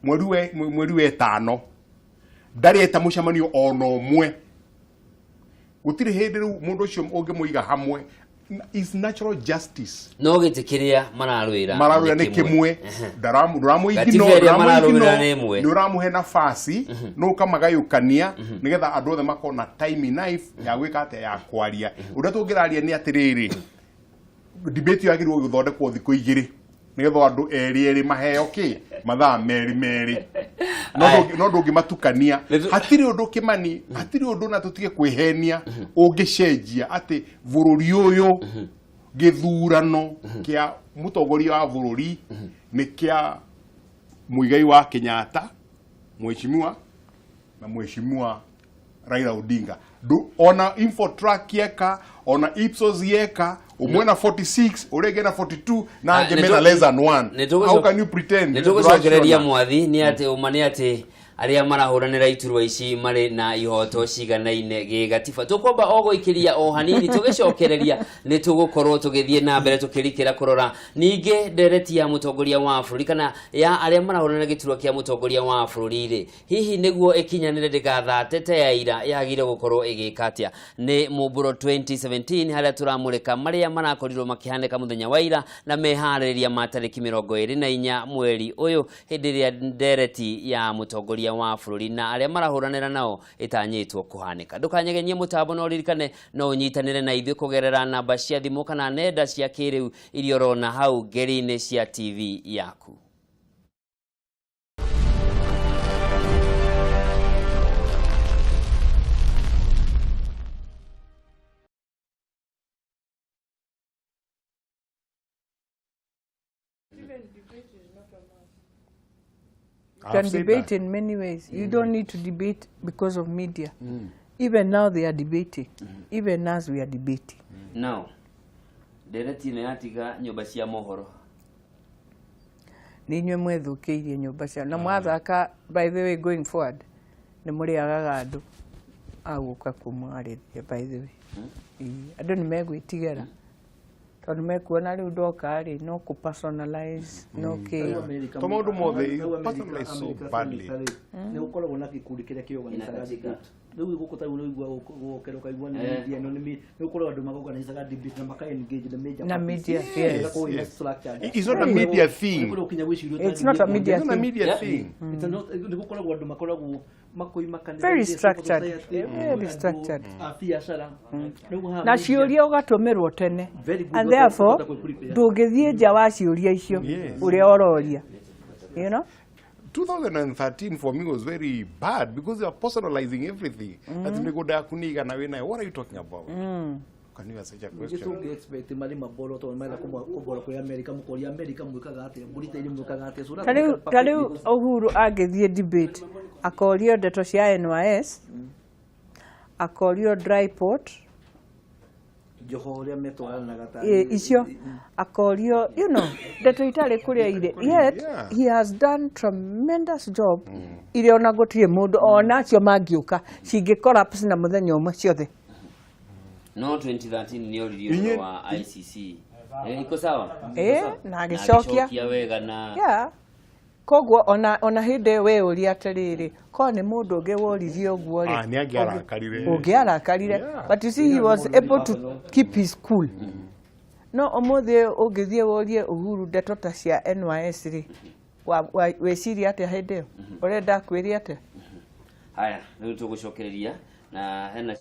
[SPEAKER 5] mweri wa ĩtano, ndarĩ eta mũcemanio ona ũmwe, gũtirĩ hĩndĩ. Rĩu mũndũ ũcio ũngĩmũiga hamwe Is natural justice.
[SPEAKER 2] No gĩtĩ kĩrĩa mararũĩra
[SPEAKER 5] mararũĩra nĩ kĩmwe,
[SPEAKER 2] Gatiba ĩrĩa mararũĩra nĩ ĩmwe.
[SPEAKER 5] nĩ ũramũhe nafasi no ũkamagayũkania nĩgetha andũ othe makorwo na time enough ya gwĩka atĩa, ya kwaria. Ũrĩa tũngĩraria nĩ atĩrĩrĩ, debate ĩyo yagĩrĩirwo gũthondekwo thikũ igĩrĩ nĩgetha andũ erĩ erĩ maheo kĩ mathaa merĩ merĩ, no ndũngĩmatukania. Hatirĩ ũndũ Kĩmani, hatirĩ ũndũ na tũtige kwĩhenia ũngĩcenjia atĩ bũrũri ũyũ gĩthurano kĩa mũtongoria wa bũrũri nĩ kĩa Muigai wa Kenyatta, mheshimiwa na mheshimiwa Raila Odinga. Ona Infotrack yeka, ona Ipsos yeka, ũmwe na 46, ũrĩa ũngĩ na 42, na angĩ mena less than 1. How can you pretend?
[SPEAKER 2] Nĩ tũgũcokereria mwathi nĩ atĩ ũma nĩ atĩ arĩa marahũranĩra iturwa ici marĩ na ihoto ciganaine gĩgatiba. Tũkwamba o gũikĩria o hanini, tũgĩcokereria nĩ tũgũkorwo tũgĩthiĩ na mbere tũkĩrikĩra kũrora ningĩ ndereti ya mũtongoria wa bũrũri kana ya arĩa marahũranĩra gĩturwa kĩa mũtongoria wa bũrũri rĩ, hihi nĩguo ĩkinyanĩre ndĩgathate ta ya ira yagĩrĩire gũkorwo ĩgĩka atĩa. Nĩ Mũmbũro 2017 harĩa tũramũrĩka marĩa marakorirwo makĩhanĩka mũthenya wa ira na meharĩrĩria ma tarĩki 24 mweri ũyũ, hĩndĩ ĩrĩa ndereti ya mũtongoria wa bũrũri na arĩa marahũranĩra nao ĩtanyĩtwo kũhanĩka. Ndũkanyegenyie mũtambo na ũririkane no ũnyitanĩre na ithuĩ kũgerera namba cia thimũ kana nenda cia kĩrĩu iria ũrona hau ngeri-inĩ cia TV yaku.
[SPEAKER 3] You can debate in many ways. You don't need to debate because of media. Even now they are debating. Even as we are debating.
[SPEAKER 2] Now, ndereti ĩno yatiga nyũmba cia mohoro.
[SPEAKER 3] Nĩ inyuĩ mwethũkĩirie nyũmba cia na mwathaka. By the way, going forward nĩ mũrĩagaga andũ a gũka kũmwarĩria. By the way, ĩĩ, andũ nĩ megwĩtigĩra tondũ mekuona rĩu ndoka rĩ no kũ personalize no kĩ.
[SPEAKER 5] To maũndũ mothe you personalize so badly.
[SPEAKER 4] Nĩ gũkoragwo na gĩkundi kĩrĩa kĩorganizaga debate. Rĩu gũkũ ta rĩu ũigua gũkĩra ũkaigua nĩ media ĩno nĩ gũkoragwo andũ maorganizaga debate na maka engage the major
[SPEAKER 3] Na
[SPEAKER 4] parties.
[SPEAKER 3] media, yes.
[SPEAKER 4] Igakorwo ina structured.
[SPEAKER 5] It's not a media thing.
[SPEAKER 4] Nĩ gũkinya gwĩciria
[SPEAKER 3] It's not a media
[SPEAKER 5] It's not a
[SPEAKER 3] thing.
[SPEAKER 5] media thing.
[SPEAKER 4] It's not, nĩ gũkoragwo andũ makoragwo makoima kanitha
[SPEAKER 3] Very
[SPEAKER 4] civil
[SPEAKER 3] structured.
[SPEAKER 4] society,
[SPEAKER 3] Very
[SPEAKER 4] andũ
[SPEAKER 3] structured.
[SPEAKER 4] a biacara. Rĩu haha
[SPEAKER 3] Na
[SPEAKER 4] media-
[SPEAKER 3] ciũria ũgatũmĩrwo tene.
[SPEAKER 4] Very good.
[SPEAKER 3] And therefore
[SPEAKER 4] Ũkahota kwĩ-prepare.
[SPEAKER 3] ndũngĩthiĩ nja wa ciũria icio
[SPEAKER 5] Yes.
[SPEAKER 3] ũrĩa ũroria, you know.
[SPEAKER 5] 2013 for me was very bad because they are personalizing everything. Ati mĩgũnda yaku nĩ igana wĩ nayo. What are you talking about? Can you ask such a
[SPEAKER 4] Ningĩ
[SPEAKER 5] question?
[SPEAKER 4] tũngĩ expect marĩ maboro tondũ marenda kũboro kũrĩ America, mũkoria America mwĩkaga atĩa, Britain mwĩkaga atĩa. So
[SPEAKER 3] Ta rĩu
[SPEAKER 4] that's
[SPEAKER 3] ta rĩu Uhuru angĩthiĩ debate akorio ndeto cia NYS, akorio dry port,
[SPEAKER 4] Joho ũrĩa metwaranaga ta
[SPEAKER 3] icio akorio, you know, ndeto itarĩ kũrĩa irĩ, yet he has done tremendous job iria ona gũtirĩ mũndũ ona acio mangĩũka cingĩ collapse na mũthenya ũmwe ciothe.
[SPEAKER 2] No 2013 nĩ oririo
[SPEAKER 5] Inyuĩ-
[SPEAKER 2] ũhoro wa ICC. Iko sawa?
[SPEAKER 3] Na agĩcokia.
[SPEAKER 2] Agĩcokia wega na
[SPEAKER 3] Yeah. Koguo ona hĩndĩ ĩyo we ũria atĩrĩrĩ, korwo nĩ mũndũ ũngĩ woririe ũguo rĩ,
[SPEAKER 5] Ah, nĩ angĩarakarire.
[SPEAKER 3] ũngĩarakarire.
[SPEAKER 5] Yeah.
[SPEAKER 3] But you see, he was able to keep his cool. No ũmũthĩ ũngĩthiĩ worie Uhuru ndeto ta cia NYS rĩ, wĩciria atĩa hĩndĩ ĩyo, ũrenda akwĩre atĩa?
[SPEAKER 2] Haya, rĩu tũgũcokereria na hena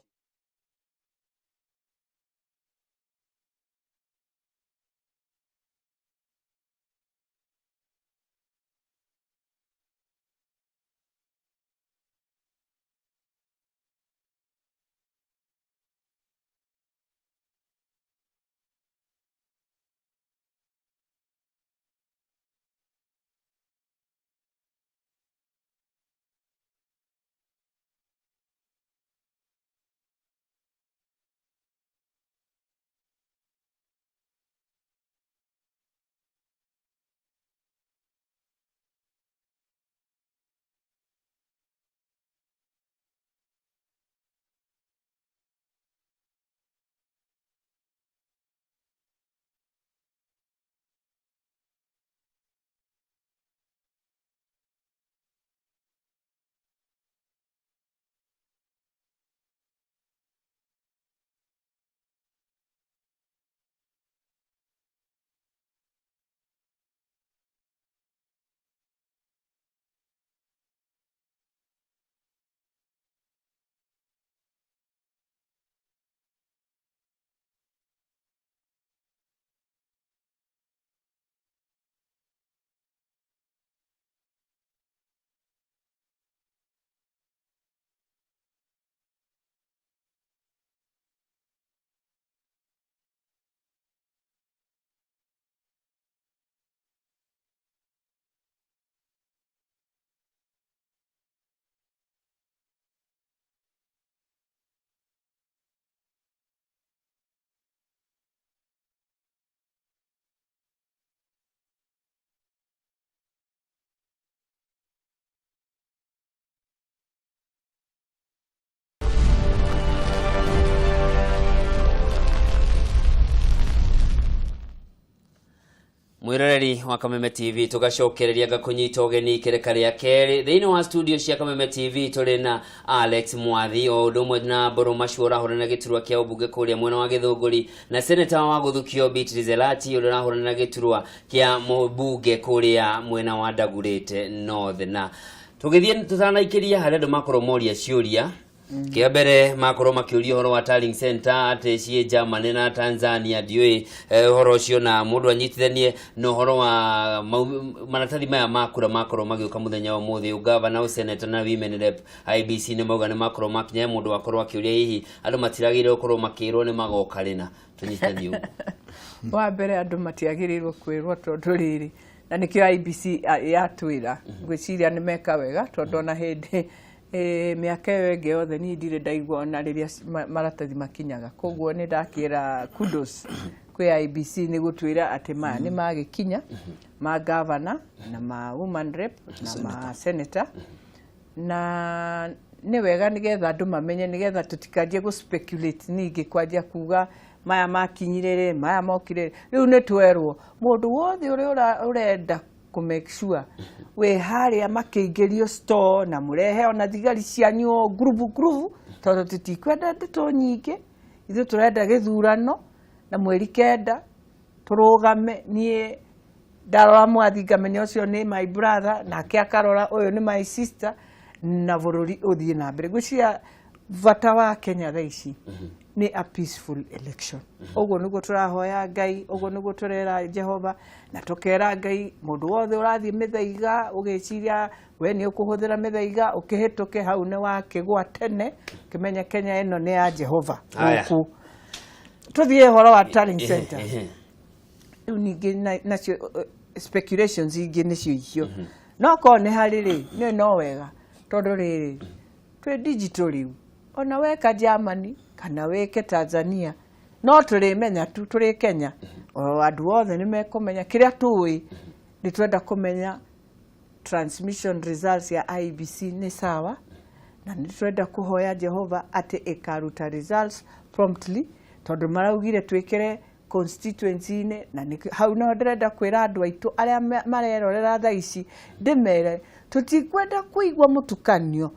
[SPEAKER 2] Mwiroreri wa Kameme TV, tugacokereria ngakunyita ũgeni ikereka rĩa kerĩ thĩinĩ wa studio cia Kameme TV. Tũrĩ na Alex Mwathi o ũndũ ũmwe na Mbũrũ Macu ũrahũrana gĩturwa kĩa ũmbunge kũrĩa mwena wa Gĩthũngũri, na seneta wa Gũthukio Beatrice Elati ũrĩa ũrahũrana gĩturwa kĩa mũmbunge kũrĩa mwena wa Ndagurĩte North. Na tũgĩthiĩ tũtanaikĩria harĩa andũ makorwo moria ciũria, kĩa mbere makorwo makĩũria ũhoro wa tallying center atĩ ciĩ Germany na Tanzania, ndiũĩ ũhoro ũcio, na mũndũ anyitithanie na ũhoro wa maratathi maya ma kura makorwo magĩũka mũthenya wa ũmũthĩ, ũgavana, ũseneta na women rep. IEBC nĩ mauga nĩ makorwo makinya. Mũndũ wakorwo akĩũria hihi andũ matiragĩrĩirwo gũkorwo makĩrwo nĩ magoka rĩna, tũnyitithanie ũguo.
[SPEAKER 3] Wa mbere, andũ matiagĩrĩirwo kwĩrwo, tondũ rĩrĩ na nĩkĩo IEBC yatwĩra. Ngwĩciria nĩ meka wega, tondũ ona hĩndĩ mĩaka ĩyo ĩngĩ yothe niĩ ndirĩ ndaigua ona rĩrĩa maratathi makinyaga. Koguo nĩ ndakĩra kudos kwĩ IEBC nĩ gũtwĩra atĩ maya nĩ magĩkinya, ma governor na ma woman rep na ma senator, na nĩ wega nĩgetha andũ mamenye, nĩgetha tũtikanjie gũ speculate, ningĩ kwanjia kuga maya makinyire rĩ, maya mokire rĩ. Rĩu nĩ twerwo mũndũ wothe ũrĩa ũrenda kũ make sure wĩ harĩa makĩingĩrio store, na mũrehe ona thigari cianyu o ngurubu ngurubu, tondũ tũtikwenda ndeto nyingĩ. Ithuĩ tũrenda gĩthurano na mweri 9 tũrũgame. Niĩ ndarora Mwathi ngamenya ũcio nĩ my brother, nake akarora ũyũ nĩ my sister, na bũrũri ũthiĩ na mbere. Ngwĩciria bata wa Kenya thaa ici nĩ a peaceful election. Ũguo nĩguo tũrahoya Ngai, ũguo nĩguo tũrera Jehova, na tũkera Ngai mũndũ wothe ũrathiĩ mĩthaiga ũgĩciria we nĩ ũkũhũthĩra mĩthaiga ũkĩhĩtũke hau nĩ wakĩgwa tene, ũkĩmenye Kenya ĩno nĩ ya Jehova.
[SPEAKER 2] Haya.
[SPEAKER 3] Gũkũ tũthiĩ ũhoro wa tallying center rĩu ningĩ nacio speculations ingĩ nĩcio icio, no korwo nĩ harĩ rĩ, nĩ no wega, tondũ rĩrĩ twĩ digital rĩu, ona weka Germany kana wĩke Tanzania no tũrĩmenya tu tũrĩ Kenya, o andũ othe nĩ mekũmenya. Kĩrĩa tũĩ nĩ twenda kũmenya transmission results ya IEBC nĩ sawa, na nĩ twenda kũhoya Jehova atĩ ĩkaruta results promptly, tondũ maraugire twĩkĩre constituency-inĩ, na hau no ndĩrenda kwĩra andũ aitũ arĩa marerorera thaa ici, ndĩmere tũtikwenda kũigua mũtukanio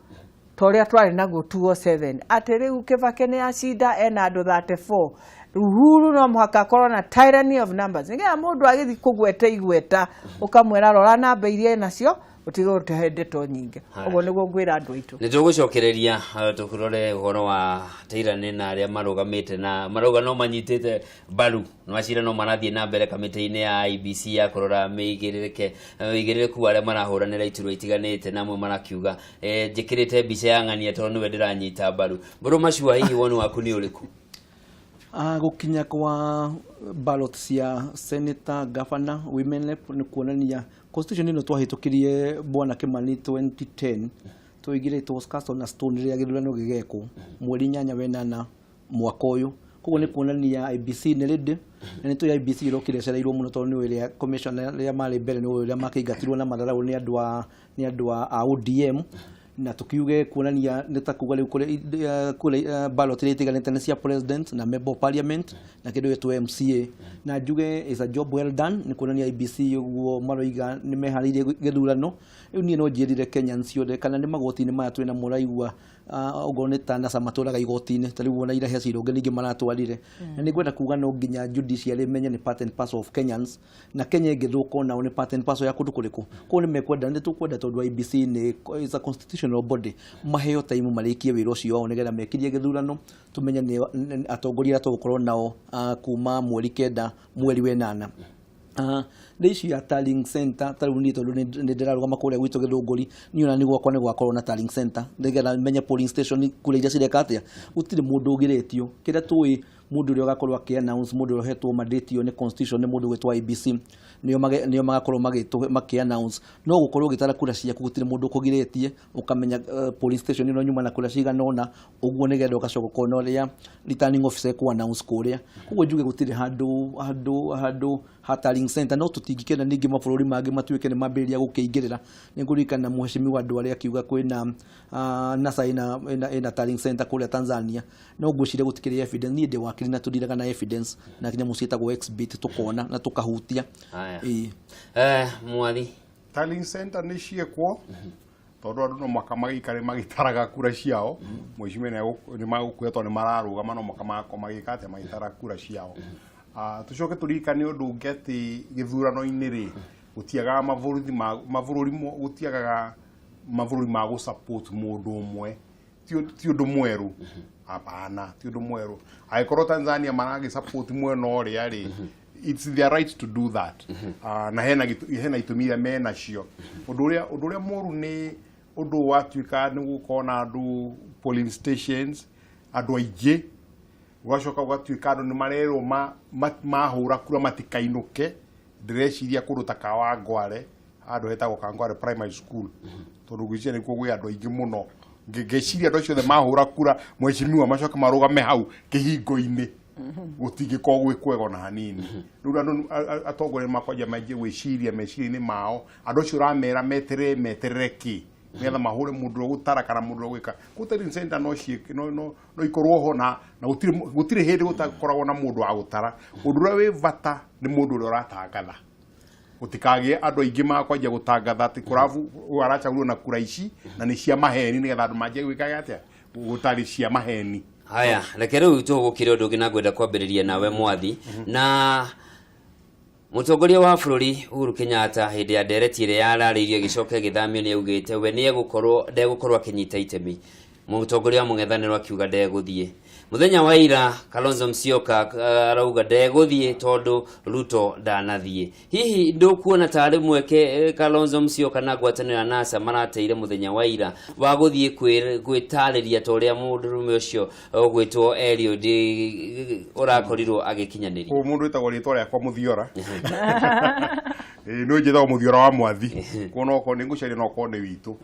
[SPEAKER 3] ta ũrĩa twarĩ naguo 207, atĩ rĩu Kibaki nĩ acinda ena andũ 34, Uhuru no mũhaka akorwo na tyranny of numbers, nĩgetha mũndũ agĩthiĩ kũgweta igweta ũkamwĩra rora namba iria enacio, ũtige gũtũhe ndeto nyingĩ.
[SPEAKER 2] Haya.
[SPEAKER 3] Ũguo nĩguo ngwĩra andũ aitũ.
[SPEAKER 2] Nĩ tũgũcokereria tũrore ũhoro wa tairane na arĩa marũgamĩte na marauga no manyitĩte mbaru macira no marathiĩ na mbere kamĩtĩ-inĩ ya IEBC ya kũrora mĩigĩrĩrĩke ũigĩrĩrĩku wa arĩa marahũranĩra iturwa itiganĩte, na amwe marakiuga njĩkĩrĩte mbica ya ng'ania tondũ nĩwe ndĩranyita mbaru. Mbũrũ Macua, hihi woni waku nĩ ũrĩkũ?
[SPEAKER 4] Gũkinya kwa ballot cia senator, governor, women rep nĩ kuonania constitution ĩno twahĩtũkirie bwana Kimani 2010 tũigire it was cast on a stone rĩrĩa gĩthurano gĩgekwo mweri 8 wa 8 mwaka ũyũ. Koguo nĩ kuonania IEBC nĩ ready, na nĩ tũĩ IEBC ĩrokire ĩcereirwo mũno, tondũ nĩ ĩrĩa commissioner rĩrĩa marĩ mbere nĩ ũrĩa makĩingatirwo na matharaũ nĩ andũ a ODM, na tukiuge kuonania nĩ ta kuga rĩu kũrĩa ballot iria itiganĩte nĩ cia president na member of parliament na kĩndũ gĩtwo MCA, na njuge is a job well done. Nĩ kuonania IEBC ũguo maroiga nĩ meharĩirie gĩthurano. Rĩu niĩ no njĩrire Kenyans ciothe kana nĩ magoti-inĩ maya twĩna mũraigua okorwo nĩ ta NASA matwaraga igoti-inĩ, ta rĩu ona ira he cira ũngĩ ningĩ maratwarire, na nĩ ngwenda kuga no nginya judiciary ĩmenye nĩ part and parcel of Kenyans, na Kenya ĩngĩthũka onao nĩ part and parcel ya kũndũ kũrĩkũ. Koguo nĩ mekwenda, nĩ tũkwenda, tondũ IEBC nĩ is a constitutional body, maheo time marĩkie wĩra ũcio wao nĩgetha mekirie gĩthurano, tũmenye nĩ atongoria arĩa tũgũkorwo nao kuma mweri 9 mweri wa 8. Nĩ issue ya tallying center, ta rĩu niĩ tondũ nĩ ndĩrarũgama kũrĩa gwitũ Gĩthũngũri, niĩ ona nĩ gwakwa nĩ gwakorwo na tallying center nĩgetha menye polling station kũrĩa iria cireka atĩa. Gũtirĩ mũndũ ũgirĩtio. Kĩrĩa tũĩ, mũndũ ũrĩa ũgakorwo akĩ announce, mũndũ ũrĩa ũhetwo mandate ĩyo nĩ constitution, nĩ mũndũ ũgwĩtwo IEBC, nĩo magakorwo makĩ announce. No gũkorwo ũgĩtara kura ciaku, gũtirĩ mũndũ ũkũgirĩtie, ũkamenya polling station ĩno nyuma na kura cigana ũna ũguo, nĩgetha ũgacoka ũkona ũrĩa returning officer ekũ announce kũrĩa. Koguo njuge gũtirĩ handũ Ha tallying center no tũtingĩkĩenda ningĩ mabũrũri mangĩ matuĩke nĩ mambĩrĩria gũkĩingĩrĩra. Nĩ ngũririkana mheshimiwa Ndwale akiuga kwĩna NASA ĩna tallying center kũrĩa Tanzania, no ngwĩciria gũtikĩrĩ evidence. Niĩ ndĩ wakiri na tũndiraga na evidence na nyamũ ciĩtagwo exhibit, tũkona na tũkahutia.
[SPEAKER 2] Haya.
[SPEAKER 4] Ĩĩ.
[SPEAKER 2] Mwathi.
[SPEAKER 5] Tallying center nĩ ciĩkwo tondũ andũ no mũhaka magĩikare magĩtaraga kura ciao. Mheshimiwa nĩ magũkuoya tondũ nĩ mararũgama, no mũhaka magakorwo magĩka atĩa, magĩtara kura ciao. Tũcoke tũririkane ũndũ ũngĩ atĩ gĩthurano-inĩ rĩ, gũtiagaga mabũrũri ma mabũrũri gũtiagaga mabũrũri ma gũ support mũndũ ũmwe. Ti ũndũ mwerũ, hapana, ti ũndũ mwerũ. Angĩkorwo Tanzania maragĩ support mwena ũrĩa rĩ, it's their right to do that. Na hena itũmi iria menacio. Ũndũ ũrĩa mũru nĩ ũndũ watuĩka nĩ gũkorwo na andũ polling stations, andũ aingĩ, ũgacoka ũgatuĩka andũ nĩ marerwo mahũra kura matikainũke. Ndĩreciria kũndũ ta Kawangware, handũ hetagwo Kawangware Primary School, tondũ ngwĩciria nĩkuo gwĩ andũ aingĩ mũno. Ngeciria andũ acio othe mahũra kura mheshimiwa macoke marũgame hau kĩhingo-inĩ, gũtingĩkorwo gwĩ kwega ona hanini. Rĩu andũ atongoria nĩ makwambia manjie gwĩciria meciria-inĩ mao, andũ acio ũramera meterere, meterere kĩ nĩgetha mahũre mũndũ ũrĩa ũgũtara kana mũndũ ũrĩa ũgwĩka. Kũu tallying center no ciĩke no ikorwo ho na gũtirĩ hĩndĩ gũtakoragwo na mũndũ wa gũtara. Ũndũ ũrĩa wĩ bata nĩ mũndũ ũrĩa ũratangatha, gũtikagĩe andũ aingĩ makwanjia gũtangatha atĩ kũrabu ũyũ aracagũrirwo na kura ici na nĩ cia maheni, nĩgetha andũ manjie gwĩkaga atĩa, gũtarĩ cia maheni.
[SPEAKER 2] Haya, reke rĩu tũgũkĩre ũndũ ũngĩ na ngwenda kwambĩrĩria nawe Mwathi. Na mũtongoria wa bũrũri Uhuru Kenyatta, hĩndĩ ya ndereti ĩrĩa yararĩirio ĩgĩcoka ĩgĩthamio, nĩ augĩte we nĩ egũkorwo ndegũkorwo akĩnyita itemi. Mũtongoria wa mũng'ethanĩro akiuga ndegũthiĩ. Mũthenya wa ira Kalonzo Musyoka arauga ndegũthiĩ tondũ Ruto ndanathiĩ. Hihi ndũkuona tarĩ mweke Kalonzo Musyoka na ngwatanĩro ya NASA marateire mũthenya wa ira wa gũthiĩ gwĩtarĩria ta ũrĩa mũndũrũme ũcio ũgwĩtwo Eliud ũrakorirwo agĩkinyanĩria?
[SPEAKER 5] Kũu mũndũ wĩtagwo rĩtwa rĩakwa Mũthiora. Ĩĩ, nĩ njĩtagwo Mũthiora wa Mwathi kuona okorwo nĩ ngũcaria no okorwo nĩ witũ.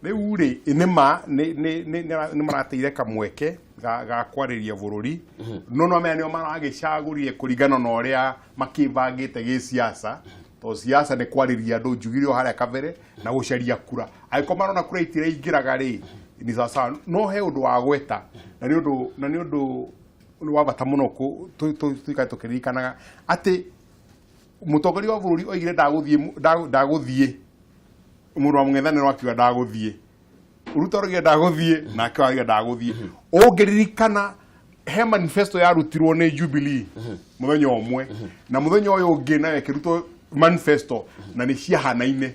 [SPEAKER 5] Rĩu rĩ, nĩ ma nĩ marateire kamweke ga kwarĩria bũrũri, no maya nĩo maragĩcagũrire kũringana na ũrĩa makĩbangĩte gĩsiasa, tondũ siasa nĩ kwarĩria andũ, njugire o harĩa kabere, na gũcaria kura. Angĩkorwo marona kura itiraingĩraga rĩ, ni sawasawa. No he ũndũ wa gweta na nĩ ũndũ wa bata mũno tũikare tũkĩririkanaga atĩ mũtongoria wa bũrũri oigire ndagũthiĩ, ndagũthiĩ. Mũndũ wa mũng'ethanĩro akiuga ndagũthiĩ, Ruto araugire ndagũthiĩ, nake araugire ndagũthiĩ. Ũngĩririkana he manifesto yarutirwo nĩ Jubilee mũthenya ũmwe na mũthenya ũyũ ũngĩ nayo ĩkĩrutwo manifesto, na nĩ ciahanaine.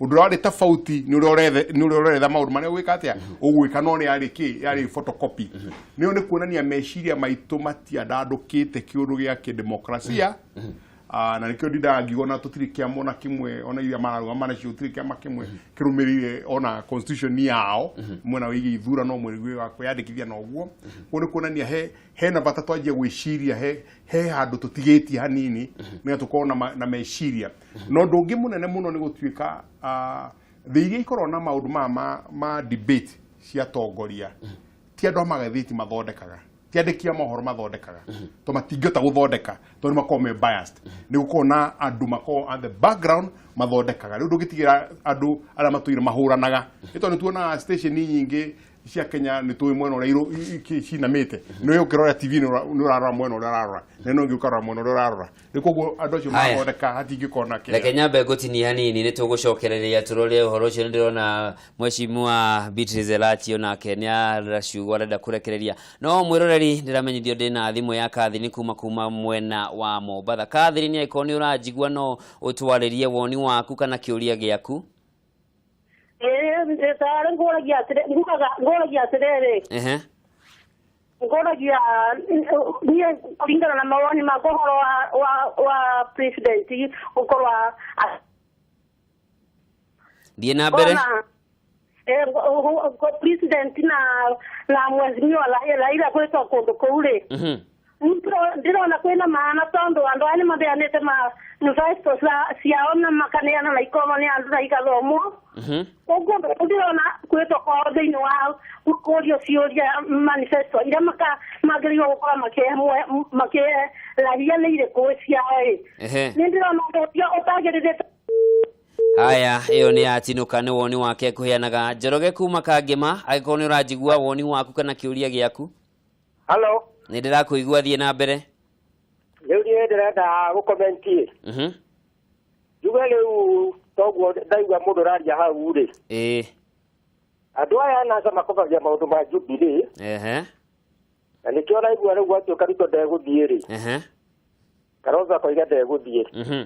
[SPEAKER 5] Ũndũ ũrĩa warĩ tofauti nĩ ũrĩa nĩ ũrĩa ũretha maũndũ marĩa ũgwĩka atĩa ũgwĩka, no nĩ yarĩ kĩ yarĩ photocopy. Nĩyo nĩ kuonania meciria maitũ matiandandũkĩte kĩũndũ gĩa kĩdemokrasia. Na nĩkĩo ndindaga ngiuga ona tũtirĩ kĩama ona kĩmwe, ona iria mararũgama nacio gũtirĩ kĩama kĩmwe kĩrũmĩrĩire ona constitution yao mwena wĩgiĩ ithurano, mwena wa kwĩyandĩkithia. Na ũguo kũu nĩ kuonania hena bata twanjie gwĩciria he handũ tũtigĩtie hanini nĩgetha tũkorwo na meciria. Na ũndũ ũngĩ mũnene mũno nĩ gũtuĩka thĩ iria ikoragwo na maũndũ maya ma debate cia atongoria, ti andũ a magathĩti mathondekaga, ti andĩki a mohoro mathondekaga, to matingĩhota gũthondeka tondũ nĩ makoragwo me biased. Nĩ gũkorwo na andũ makoragwo at the background mathondekaga. Rĩu ndũngĩtigĩra andũ arĩa matũire mahũranaga, nĩ tondũ nĩ tuonaga station nyingĩ cia Kenya, nĩ tũĩ mwena ũrĩa cinamĩte. Nĩ ũkĩrora TV nĩ ũrarora mwena ũrĩa ũrarora, na ĩno ĩngĩ ũkarora mwena ũrĩa ũrarora. Rĩu koguo andũ acio
[SPEAKER 2] Haya.
[SPEAKER 5] mathondeka hatingĩkorwo na kĩrĩa.
[SPEAKER 2] Reke nyambe ngũtinie hanini, nĩ tũgũcokereria tũrore ũhoro ũcio. Nĩ ndĩrona mheshimiwa Beatrice Elachi onake nĩ ara ciugo arenda kũrekereria. No mwĩroreri, ndĩramenyithio ndĩna thimũ ya Kathiri kuma mwena wa Mombatha. Kathiri, nĩ angĩkorwo nĩ ũranjigua, no ũtwarĩrie woni waku kana kĩũria gĩaku.
[SPEAKER 9] Ĩĩ, tarĩ ngũragia atĩrĩ, ngugaga ngũragia atĩrĩrĩ, ngũragia niĩ kũringana na mawoni makwa ũhoro wa president gũkorwo
[SPEAKER 2] Thiĩ na mbere.
[SPEAKER 9] Ona president na mheshimiwa Raila gwĩtwo kũndũ kũu rĩ, ndĩrona kwĩna maana tondũ andũ aya nĩ maheanĩte manifesto ciao na makaneana na ikorwo nĩ andũ na igathomwo. Koguo ndĩrona kwĩtwo kwao thĩinĩ wa kũrio ciũria manifesto iria maka magĩrĩirwo gũkorwo makĩhe makĩhe raia nĩ irĩkũ ciao ĩ. Nĩ ndĩrona ũndũ ũcio ũtagĩrĩrĩte.
[SPEAKER 2] Haya, ĩyo nĩ yatinũka nĩ woni wake kũheanaga. Njoroge kuma Kangĩma, angĩkorwo nĩ ũranjigua, woni waku kana kĩũria gĩaku.
[SPEAKER 8] Hello.
[SPEAKER 2] Nĩ ndĩrakũigua, thiĩ na mbere.
[SPEAKER 8] Rĩu niĩ ndĩrenda gũkomenti. Njuge rĩu toguo ndaigua mũndũ ũraria hau rĩ. Andũ aya NASA makobagia maũndũ ma Jubilee. Na nĩkĩo ũraigua rĩu gwatuĩka Ruto ndegũthiĩ rĩ. Kalonzo akoiga ndegũthiĩ.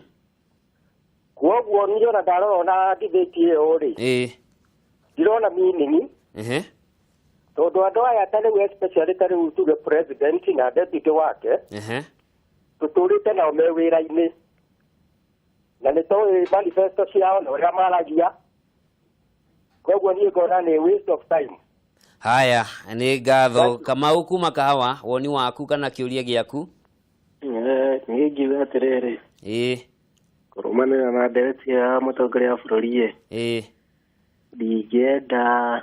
[SPEAKER 8] Kwoguo niĩ ona ndarora ona debate ĩyo rĩ. Ndirona meaning. Tondũ andũ aya ta rĩu especially ta rĩu tuge president na deputy wake. Tũtũrĩte nao me wĩra-inĩ. Na nĩ tũĩ manifesto ciao na ũrĩa maragia. Koguo niĩ ngona nĩ waste of time.
[SPEAKER 2] Haya, nĩ ngatho. Kamau kuma Kahawa, woni waku kana kĩũria gĩaku?
[SPEAKER 10] Niĩ ngiuga atĩrĩrĩ. Kũrũmanĩrĩra na ndereti ya mũtongoria wa bũrũri ĩ. Ndingĩenda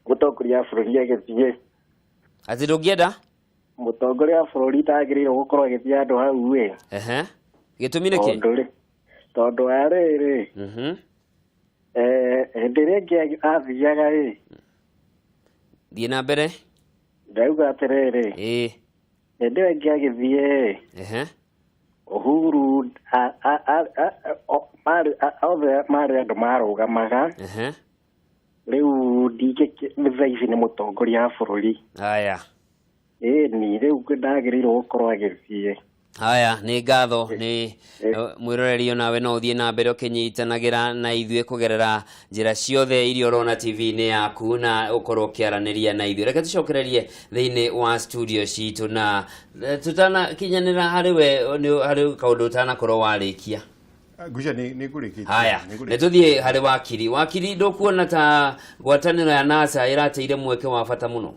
[SPEAKER 10] mũtongoria wa bũrũri agĩthiĩ.
[SPEAKER 2] Atĩ ndũngĩenda?
[SPEAKER 10] Mũtongoria wa bũrũri ndagĩrĩirwo gũkorwo agĩthiĩ handũ hau ĩ.
[SPEAKER 2] Gĩtũmi nĩ kĩ?
[SPEAKER 10] Tondũ wa rĩrĩ. Hĩndĩ ĩrĩa ĩngĩ athiaga ĩ.
[SPEAKER 2] Thiĩ na mbere.
[SPEAKER 10] Ndauga atĩrĩrĩ. Hĩndĩ ĩyo ĩngĩ agĩthiĩ ĩ. Uhuru othe marĩ andũ marũgamaga. Rĩu ndingĩ thaa ici nĩ mũtongoria wa bũrũri.
[SPEAKER 2] Haya.
[SPEAKER 10] Ĩni rĩu ndagĩrĩirwo gũkorwo agĩthiĩ.
[SPEAKER 2] Haya, nĩ ngatho nĩ mwĩroreri onawe no ũthiĩ na mbere ũkĩnyitanagĩra na ithuĩ kũgerera njĩra ciothe iria ũrona TV-inĩ yaku na ũkorwo ũkĩaranĩria na ithuĩ. Reke tũcokererie thĩinĩ wa studio citũ na tũtanakinyanĩra harĩ we harĩ kaũndũ ũtanakorwo warĩkia.
[SPEAKER 5] Ngwĩciria nĩ ngũrĩkĩtie.
[SPEAKER 2] Haya, nĩ tũthiĩ harĩ wakiri. Wakiri, ndũkuona ta ngwatanĩro ya NASA ĩrateire mweke wa bata mũno?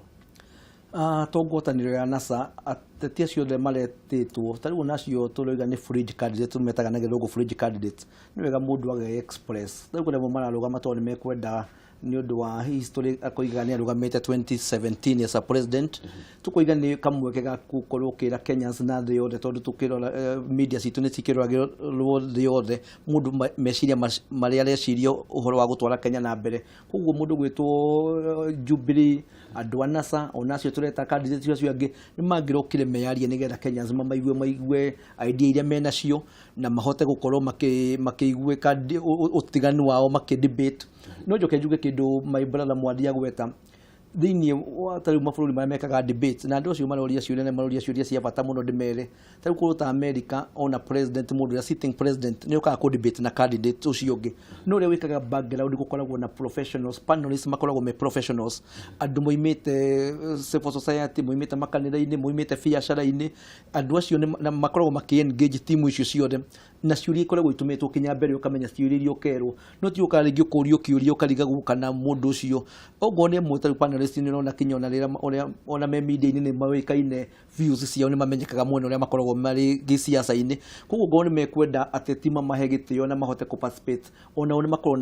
[SPEAKER 4] To ngwatanĩro ya NASA, ateti acio othe maretĩtwo ta rĩu onacio tũroiga nĩ fringe candidate, tũmetaga na gĩthũngũ fringe candidate. Nĩ wega mũndũ age express. Rĩu kũrĩ amwe mararũgama tondũ nĩ mekwenda nĩ ũndũ wa history, akoiga nĩ arũgamĩte 2017 as a president. Tũkoiga nĩ kamweke ga gũkorwo ũkĩra Kenyans na thĩ yothe, tondũ tũkĩrora media citũ nĩ cikĩroragĩrwo thĩ yothe, mũndũ meciria marĩa areciria ũhoro wa gũtwara Kenya na mbere. Koguo mũndũ gwĩtwo Jubilee, andũ a NASA, ona acio tũreta candidate acio angĩ nĩ mangĩrokire meyarie nĩgetha Kenyans mamaigue, maigue idea iria menacio na mahote gũkorwo makĩiguĩka ũtiganu wao makĩ debate. No njoke njuge kĩndũ my brother Mwangi agweta thĩinĩ wa ta rĩu mabũrũri marĩa mekaga debate na andũ acio maroria ciũria na maroria ciũria cia bata mũno ndĩmere. Ta rĩu kũndũ ta America ona president, mũndũ ũrĩa sitting president nĩ okaga kũ debate na candidate ũcio ũngĩ. No ũrĩa wĩkaga background gũkoragwo na professionals, panelists makoragwo me professionals, andũ moimĩte civil society, moimĩte makanitha-inĩ, moimĩte biacara-inĩ, andũ acio nĩ makoragwo makĩ engage timu icio ciothe na ciũria ikoragwo itũmĩtwo kinya mbere ũkamenya ciũria iria ũkerwo. No ti ũkaga rĩngĩ ũkũrio kĩũria ũkarigagwo kana mũndũ ũcio okorwo nĩ ĩmwe ta rĩu panelist nĩ ũrona kinya ona rĩrĩa ũrĩa ona me media-inĩ nĩ moĩkaine views ciao nĩ mamenyekaga mwena ũrĩa makoragwo marĩ gĩciaca-inĩ. Koguo ngorwo nĩ mekwenda ateti mamahe gĩtĩo na mahote kũ participate, onao nĩ makorwo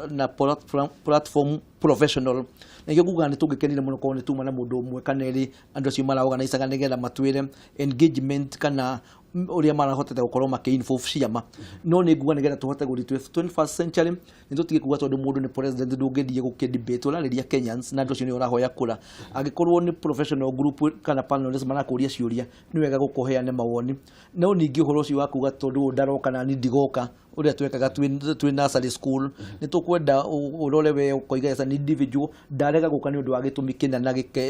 [SPEAKER 4] na platform professional. Na nĩkĩo ngugaga nĩ tũngĩkenire mũno korwo nĩ tuma na mũndũ ũmwe kana erĩ andũ acio maraorganizaga nĩgetha matwĩre engagement kana ũrĩa marahotete gũkorwo makĩ involve ciama. No nĩ nguga nĩgetha tũhote gũthiĩ twĩ 21st century, nĩ tũtige kuga tondũ mũndũ nĩ president ndũngĩthiĩ gũkĩ debate, ũrarĩria Kenyans na andũ acio nĩo ũrahoya kura. Angĩkorwo nĩ professional group kana panelists marakũria ciũria, nĩ wega gũkũheane mawoni. No ningĩ ũhoro ũcio wa kuga tondũ ũyũ ndaroka na niĩ ndigoka, ũrĩa twekaga twĩ nursery school, nĩ tũkwenda ũrore we ũkoiga as an individual ndarega gũka nĩ ũndũ wa gĩtũmi kĩna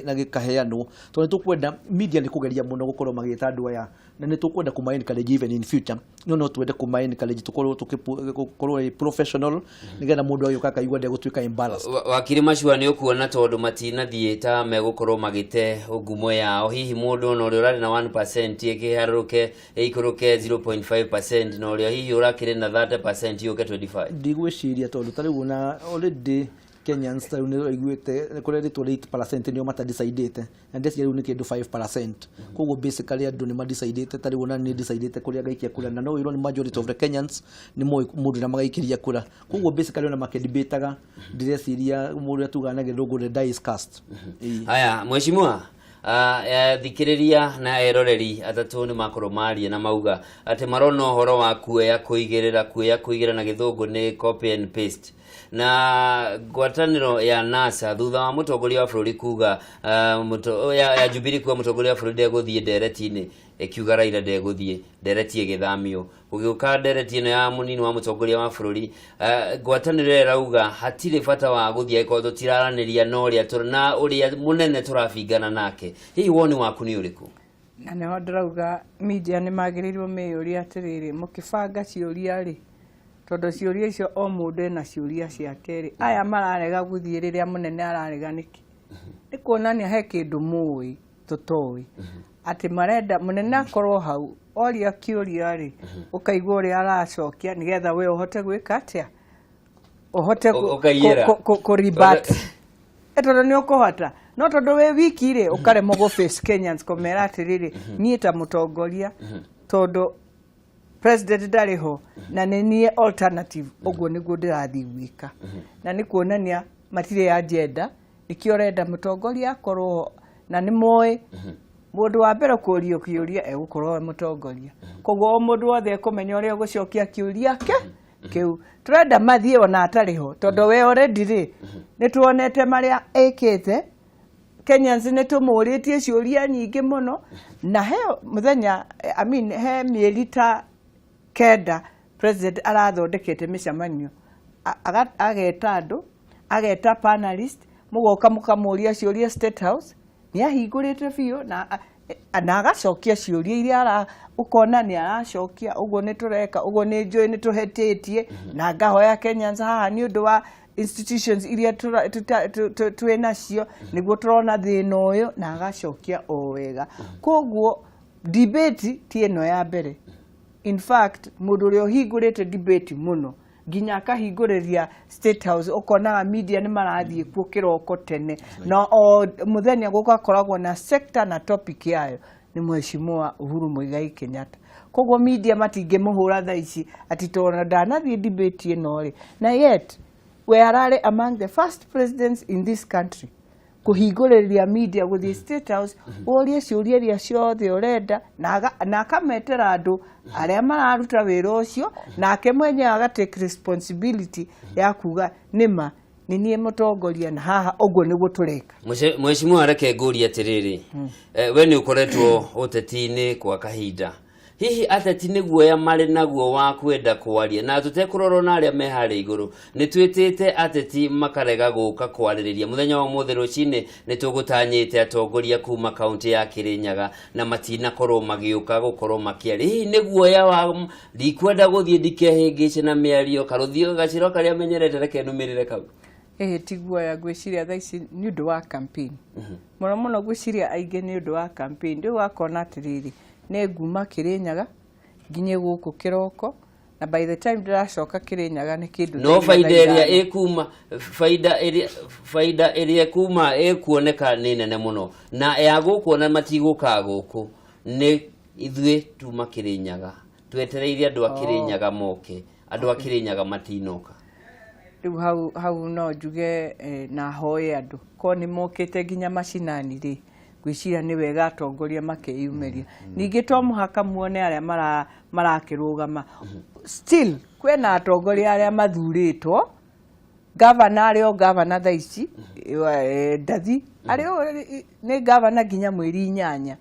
[SPEAKER 4] na gĩkaheanwo. Tondũ nĩ tũkwenda media nĩ kũgeria mũno gũkorwo magĩta andũ aya, na nĩ tũkwenda kũma encourage even in future. No no twende kũma encourage tũkorwo tũgĩkorwo ĩ professional nĩgetha mũndũ agĩũka akaigua ndegũtuĩka embarrassed.
[SPEAKER 2] Wakiri Macua, nĩ ũkuona tondũ matinathiĩ ta megũkorwo magĩte ngumo yao, hihi mũndũ ona ũrĩa ũrarĩ na 1% ĩkĩharũrũke ĩikũrũke 0.5% na ũrĩa hihi ũrakĩrĩ na 30% yũke 25?
[SPEAKER 4] Ndigwĩciria, tondũ ta rĩu ona already Kenyans ta rĩu nĩ ũraiguĩte kũrerĩtwo 8% nĩo matadecidĩte, na ndeciria rĩu nĩ kĩndũ 5%. Koguo basically andũ nĩ madecidĩte, ta rĩu ona nĩ decidĩte kũrĩa ngaikia kura, na no wĩrwo nĩ majority of the Kenyans nĩ moĩ mũndũ ũrĩa magaikĩria kura. Koguo basically ona makĩdebataga ndĩreciria mũndũ ũrĩa tugaga na gĩthũngũ the die is cast.
[SPEAKER 2] Haya, mheshimiwa, Thikĩrĩria na eroreri atatũ nĩ makorwo maria na mauga atĩ marona ũhoro wa kuoya kũigĩrĩra, kuoya kũigĩrĩra na gĩthũngũ nĩ copy and paste. Na ngwatanĩro ya NASA thutha wa mũtongoria wa bũrũri kuga ya Jubilee kuga mũtongoria wa bũrũri ndegũthiĩ ndereti-inĩ, ĩkiuga Raila ndegũthiĩ ndereti, ĩgĩthamio gũgĩũka ndereti ĩno ya mũnini wa mũtongoria wa bũrũri. Ngwatanĩro ĩyo ĩrauga hatirĩ bata wa gũthiĩ angĩkorwo tũtiraranĩria na ũrĩa na ũrĩa mũnene tũrabingana nake. Hihi woni waku nĩ ũrĩkũ?
[SPEAKER 3] Na nĩho ndĩrauga media nĩ magĩrĩirwo meyũrie atĩrĩrĩ, mũkĩbanga ciũria rĩ, tondũ ciũria icio o mũndũ ena ciũria ciake rĩ, aya mararega gũthiĩ rĩrĩa mũnene ararega nĩkĩ? Nĩ kuonania he kĩndũ mũĩ tũtoĩ, atĩ marenda mũnene akorwo hau oria kĩũria rĩ, ũkaigua ũrĩa aracokia nĩgetha we ũhote gwĩka atĩa, ũhote
[SPEAKER 2] Ũkaiyĩra.
[SPEAKER 3] Kũ rebut. Tondũ nĩ ũkũhota, no tondũ wĩ wiki rĩ, ũkaremwo gũ face Kenyans kũmera atĩrĩrĩ, niĩ ta mũtongoria, tondũ president ndarĩ ho na nĩ niĩ alternative, ũguo nĩguo ndĩrathiĩ gwĩka. Na nĩ kuonania matirĩ agenda, nĩkĩo ũrenda mũtongoria akorwo ho, na nĩ moĩ mũndũ wa mbere kũrio kĩũria egũkorwo e mũtongoria. Koguo o mũndũ wothe ekũmenya ũrĩa ũgũcokia kĩũria ke kĩu. Tũrenda mathiĩ ona atarĩ ho, tondũ we already rĩ, nĩ tuonete marĩa ĩkĩte. Kenyans nĩ tũmũrĩtie ciũria nyingĩ mũno, na he mũthenya, I mean, he mĩeri ta 9 president arathondekete mĩcemanio, ageta andũ, ageta panelist, mũgoka mũkamũria ciũria State House. Nĩ ahingũrĩte biũ na agacokia ciũria iria ara ũkona nĩ aracokia. Ũguo nĩ tũreka ũguo, nĩ njũĩ nĩ tũhetĩtie, na ngahoya Kenyans haha nĩ ũndũ wa institutions iria twĩ nacio nĩguo tũrona thĩna ũyũ, na agacokia o wega. Koguo debate ti ĩno ya mbere. In fact, mũndũ ũrĩa ũhingũrĩte debate mũno nginya akahingũrĩria State House, ũkonaga media nĩ marathiĩ kuo kĩroko tene na o mũthenya gũgakoragwo na sector na topic yayo, nĩ Mheshimiwa Uhuru Muigai Kenyatta. Koguo media matingĩmũhũra thaa ici atĩ tondũ ndanathiĩ debate ĩno rĩ, na yet we ararĩ among the first presidents in this country kũhingũrĩria media gũthiĩ State House, ũrie ciũria iria ciothe ũrenda, na akametera andũ arĩa mararuta wĩra ũcio, nake mwenyewe aga take responsibility ya kuga nĩma nĩ niĩ mũtongoria na haha ũguo nĩguo tũreka.
[SPEAKER 2] Mheshimiwa, reke ngũrie atĩrĩrĩ, we nĩ ũkoretwo ũteti-inĩ kwa kahinda. Hihi ateti nĩ guoya marĩ naguo wa kwenda kwaria na tũtekũrorwo na arĩa me harĩa igũrũ? Nĩ twĩtĩte ateti makarega gũka kwarĩrĩria. Mũthenya wa ũmũthĩ rũcinĩ nĩ tũgũtanyĩte atongoria kuma kaunti ya Kĩrĩnyaga na matinakorwo magĩũka gũkorwo makĩaria. Hihi nĩ guoya wa ndikwenda gũthiĩ ndikehĩngĩce na mĩario karũthio gacĩro karĩa menyerete, reke nũmĩrĩre kau?
[SPEAKER 3] Ĩhĩ, ti guoya. Ngwĩciria thaa ici nĩ ũndũ wa campaign mũno mũno. Ngwĩciria aingĩ nĩ ũndũ wa campaign. Rĩu wakona atĩrĩrĩ, nĩ nguma Kĩrĩnyaga nginye gũkũ kĩroko, na by the time ndĩracoka Kĩrĩnyaga nĩ kĩndũ
[SPEAKER 2] no thaa baida ĩrĩa 5. Ĩkuma baida ĩrĩa ĩkuma ĩkuoneka nĩ nene mũno na ya gũkuona matigũka gũkũ. Nĩ ithuĩ tuma Kĩrĩnyaga twetereire andũ a Kĩrĩnyaga moke, andũ a Kĩrĩnyaga matinoka.
[SPEAKER 3] Rĩu hau no njuge na hoe andũ korwo nĩ mokĩte nginya macinani rĩ, ngwĩciria nĩ wega atongoria makeyumĩria. Ningĩ to mũhaka muone arĩa marakĩrũgama, still kwĩna atongoria arĩa mathurĩtwo, gavana arĩ o gavana thaa ici, Ndathi arĩ nĩ gavana nginya mweri 8,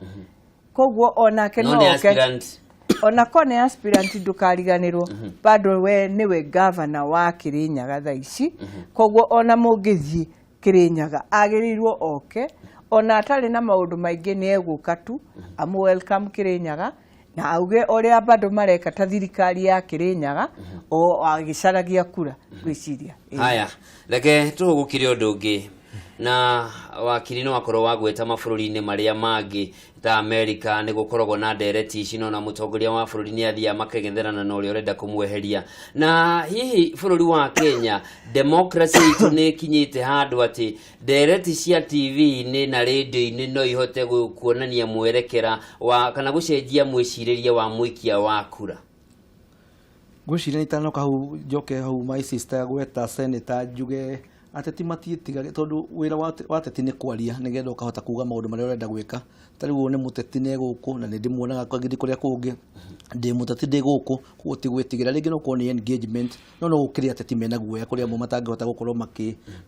[SPEAKER 3] koguo onake
[SPEAKER 2] no nĩ oke. Aspirant.
[SPEAKER 3] Ona ko nĩ aspirant, ndũkariganĩrwo bado we nĩwe gavana wa Kĩrĩnyaga thaa ici. Koguo ona mũngĩthiĩ Kĩrĩnyaga agĩrĩirwo oke, ona atarĩ na maũndũ maingĩ, nĩ egũka tu amu welcome Kĩrĩnyaga na auge ũrĩa bado mareka ta thirikari ya Kĩrĩnyaga o agĩcaragia kura, ngwĩciria. Ĩĩ.
[SPEAKER 2] Haya, reke tũhũgũkire ũndũ ũngĩ, na wakiri nĩ wakorwo wagweta mabũrũri-inĩ marĩa mangĩ ta Amerika nĩ gũkoragwo na ndereti ici, no na mũtongoria wa bũrũri nĩ athiaga makeng'etherana na ũrĩa ũrenda kũmweheria. Na hihi bũrũri wa Kenya democracy itũ nĩ ĩkinyĩte handũ atĩ ndereti cia TV-inĩ na rĩndiũ-inĩ no ihote kuonania mwerekera wa kana gũcenjia mwĩcirĩrie wa mũikia wa kura?
[SPEAKER 4] Ngwĩciria itanoka hau, njoke hau my sister gweta senator, njuge Ateti matiĩtigagĩra tondũ wĩra wa ateti nĩ kwaria nĩgetha ũkahota kuga maũndũ marĩa ũrenda gwĩka. Ta rĩu ũyũ nĩ mũteti nĩ gũkũ na nĩ ndĩmuonaga ngĩthiĩ kũrĩa kũngĩ, ndĩ mũteti ndĩ gũkũ, koguo ti gwĩtigĩra. Rĩngĩ no ũkorwo nĩ engagement, no no gũkĩrĩ ateti mena guoya kũrĩ amwe matangĩhota gũkorwo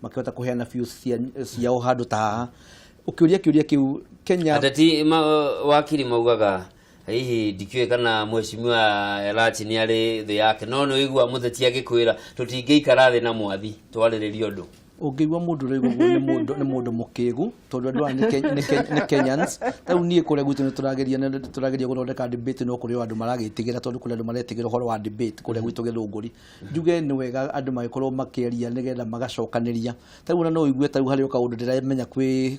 [SPEAKER 4] makĩhota kũheana views ciao handũ ta haha. Ũkĩũria kĩũria kĩu Kenya
[SPEAKER 2] ateti wakiri maugaga hihi ndikĩũĩ kana mheshimiwa Elachi nĩ arĩ thĩ yake, no nĩ ũigua mũteti agĩkwĩra tũtingĩikara thĩ na mwathi twarĩrĩrie ũndũ.
[SPEAKER 4] Ũngĩigua mũndũ ũraigua ũguo nĩ mũndũ mũkĩgu, tondũ andũ aya nĩ Kenyans. Ta rĩu niĩ kũrĩa gwitũ nĩ tũrageria gũthondeka debate, no kũrĩ o andũ maragĩtigĩra, tondũ kũrĩ andũ maretigĩra ũhoro wa debate kũrĩa gwitũ Gĩthũngũri. Njuge nĩ wega andũ magĩkorwo makĩaria nĩgetha magacokanĩria. Ta rĩu ona no ũigue ta rĩu harĩ o kaũndũ ndĩramenya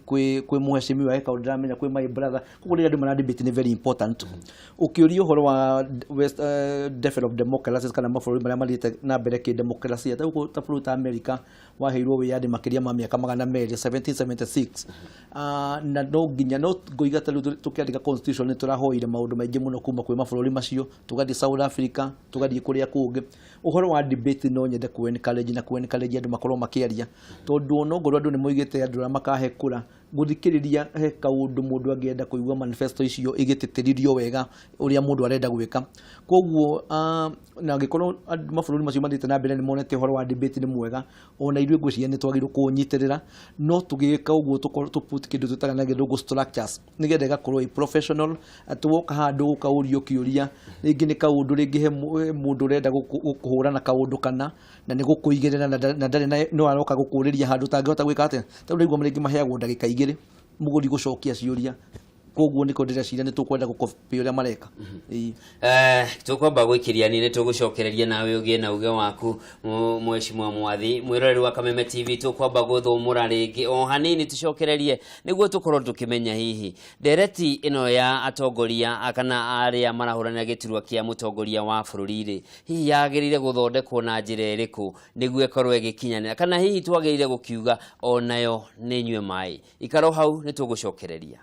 [SPEAKER 4] kwĩ mheshimiwa, he kaũndũ ndĩramenya kwĩ my brother. Koguo rĩrĩa andũ mara debate nĩ very important. Ũkĩũria ũhoro wa West developed democracies kana mabũrũri marĩa mathiĩte na mbere kĩ-democracia, ta rĩu ta bũrũri ta America waheirwo wĩyathi makĩria ma mĩaka 200, 1776. Na no nginya no ngũiga ta rĩu tũkĩandĩka constitution nĩ tũrahoire maũndũ maingĩ mũno kuma kwĩ mabũrũri macio, tũgathiĩ South Africa, tũgathiĩ kũrĩa kũngĩ. Ũhoro wa debate no nyende ku encourage na ku encourage andũ makorwo makĩaria, tondũ ona ongorwo andũ nĩ moigĩte andũ arĩa makahe kura gũthikĩrĩria he kaũndũ mũndũ angĩenda kũigua manifesto icio igĩtĩtĩririo wega ũrĩa mũndũ arenda gwĩka. Koguo na angĩkorwo mabũrũri macio mathiĩte na mbere nĩ monete ũhoro wa debate nĩ mwega, ona ithuĩ ngwĩciria nĩ twagĩrĩirwo kũũnyitĩrĩra. No tũgĩka ũguo tũkorwo tũ-put kĩndũ twĩtaga na Gĩthũngũ structures nĩgetha ĩgakorwo ĩ professional, atĩ woka handũ ũkaũrio kĩũria rĩngĩ nĩ kaũndũ rĩngĩ he mũndũ ũrenda gũkũhũra na kaũndũ kana na nĩ gũkũigĩrĩra na ndarĩ na no aroka gũkũrĩria handũ ũtangĩhota gwĩka atĩa. Ta rĩu ndaigua rĩngĩ maheagwo ndagĩka 2 mũgũthiĩ gũcokia ciũria, koguo nĩkĩo ndĩreciria nĩ tũkwenda gũkobĩ ũrĩa mareka. Ĩĩ.
[SPEAKER 2] Tũkwamba gwĩkĩria ni nĩ tũgũcokereria nawe ũgĩe na uge waku, mheshimiwa Mwathi. Mwĩroreri wa Kameme TV, tũkwamba gũthũmũra rĩngĩ o hanini tũcokererie nĩguo tũkorwo tũkĩmenya hihi ndereti ĩno ya atongoria kana arĩa marahũranĩra gĩturwa kĩa mũtongoria wa bũrũri rĩ, hihi yagĩrĩire gũthondekwo na njĩra ĩrĩkũ nĩguo ĩkorwo ĩgĩkinyanĩra, kana hihi twagĩrĩire gũkiuga onayo nĩ nyue maĩ. Ikaro hau, nĩ tũgũcokereria.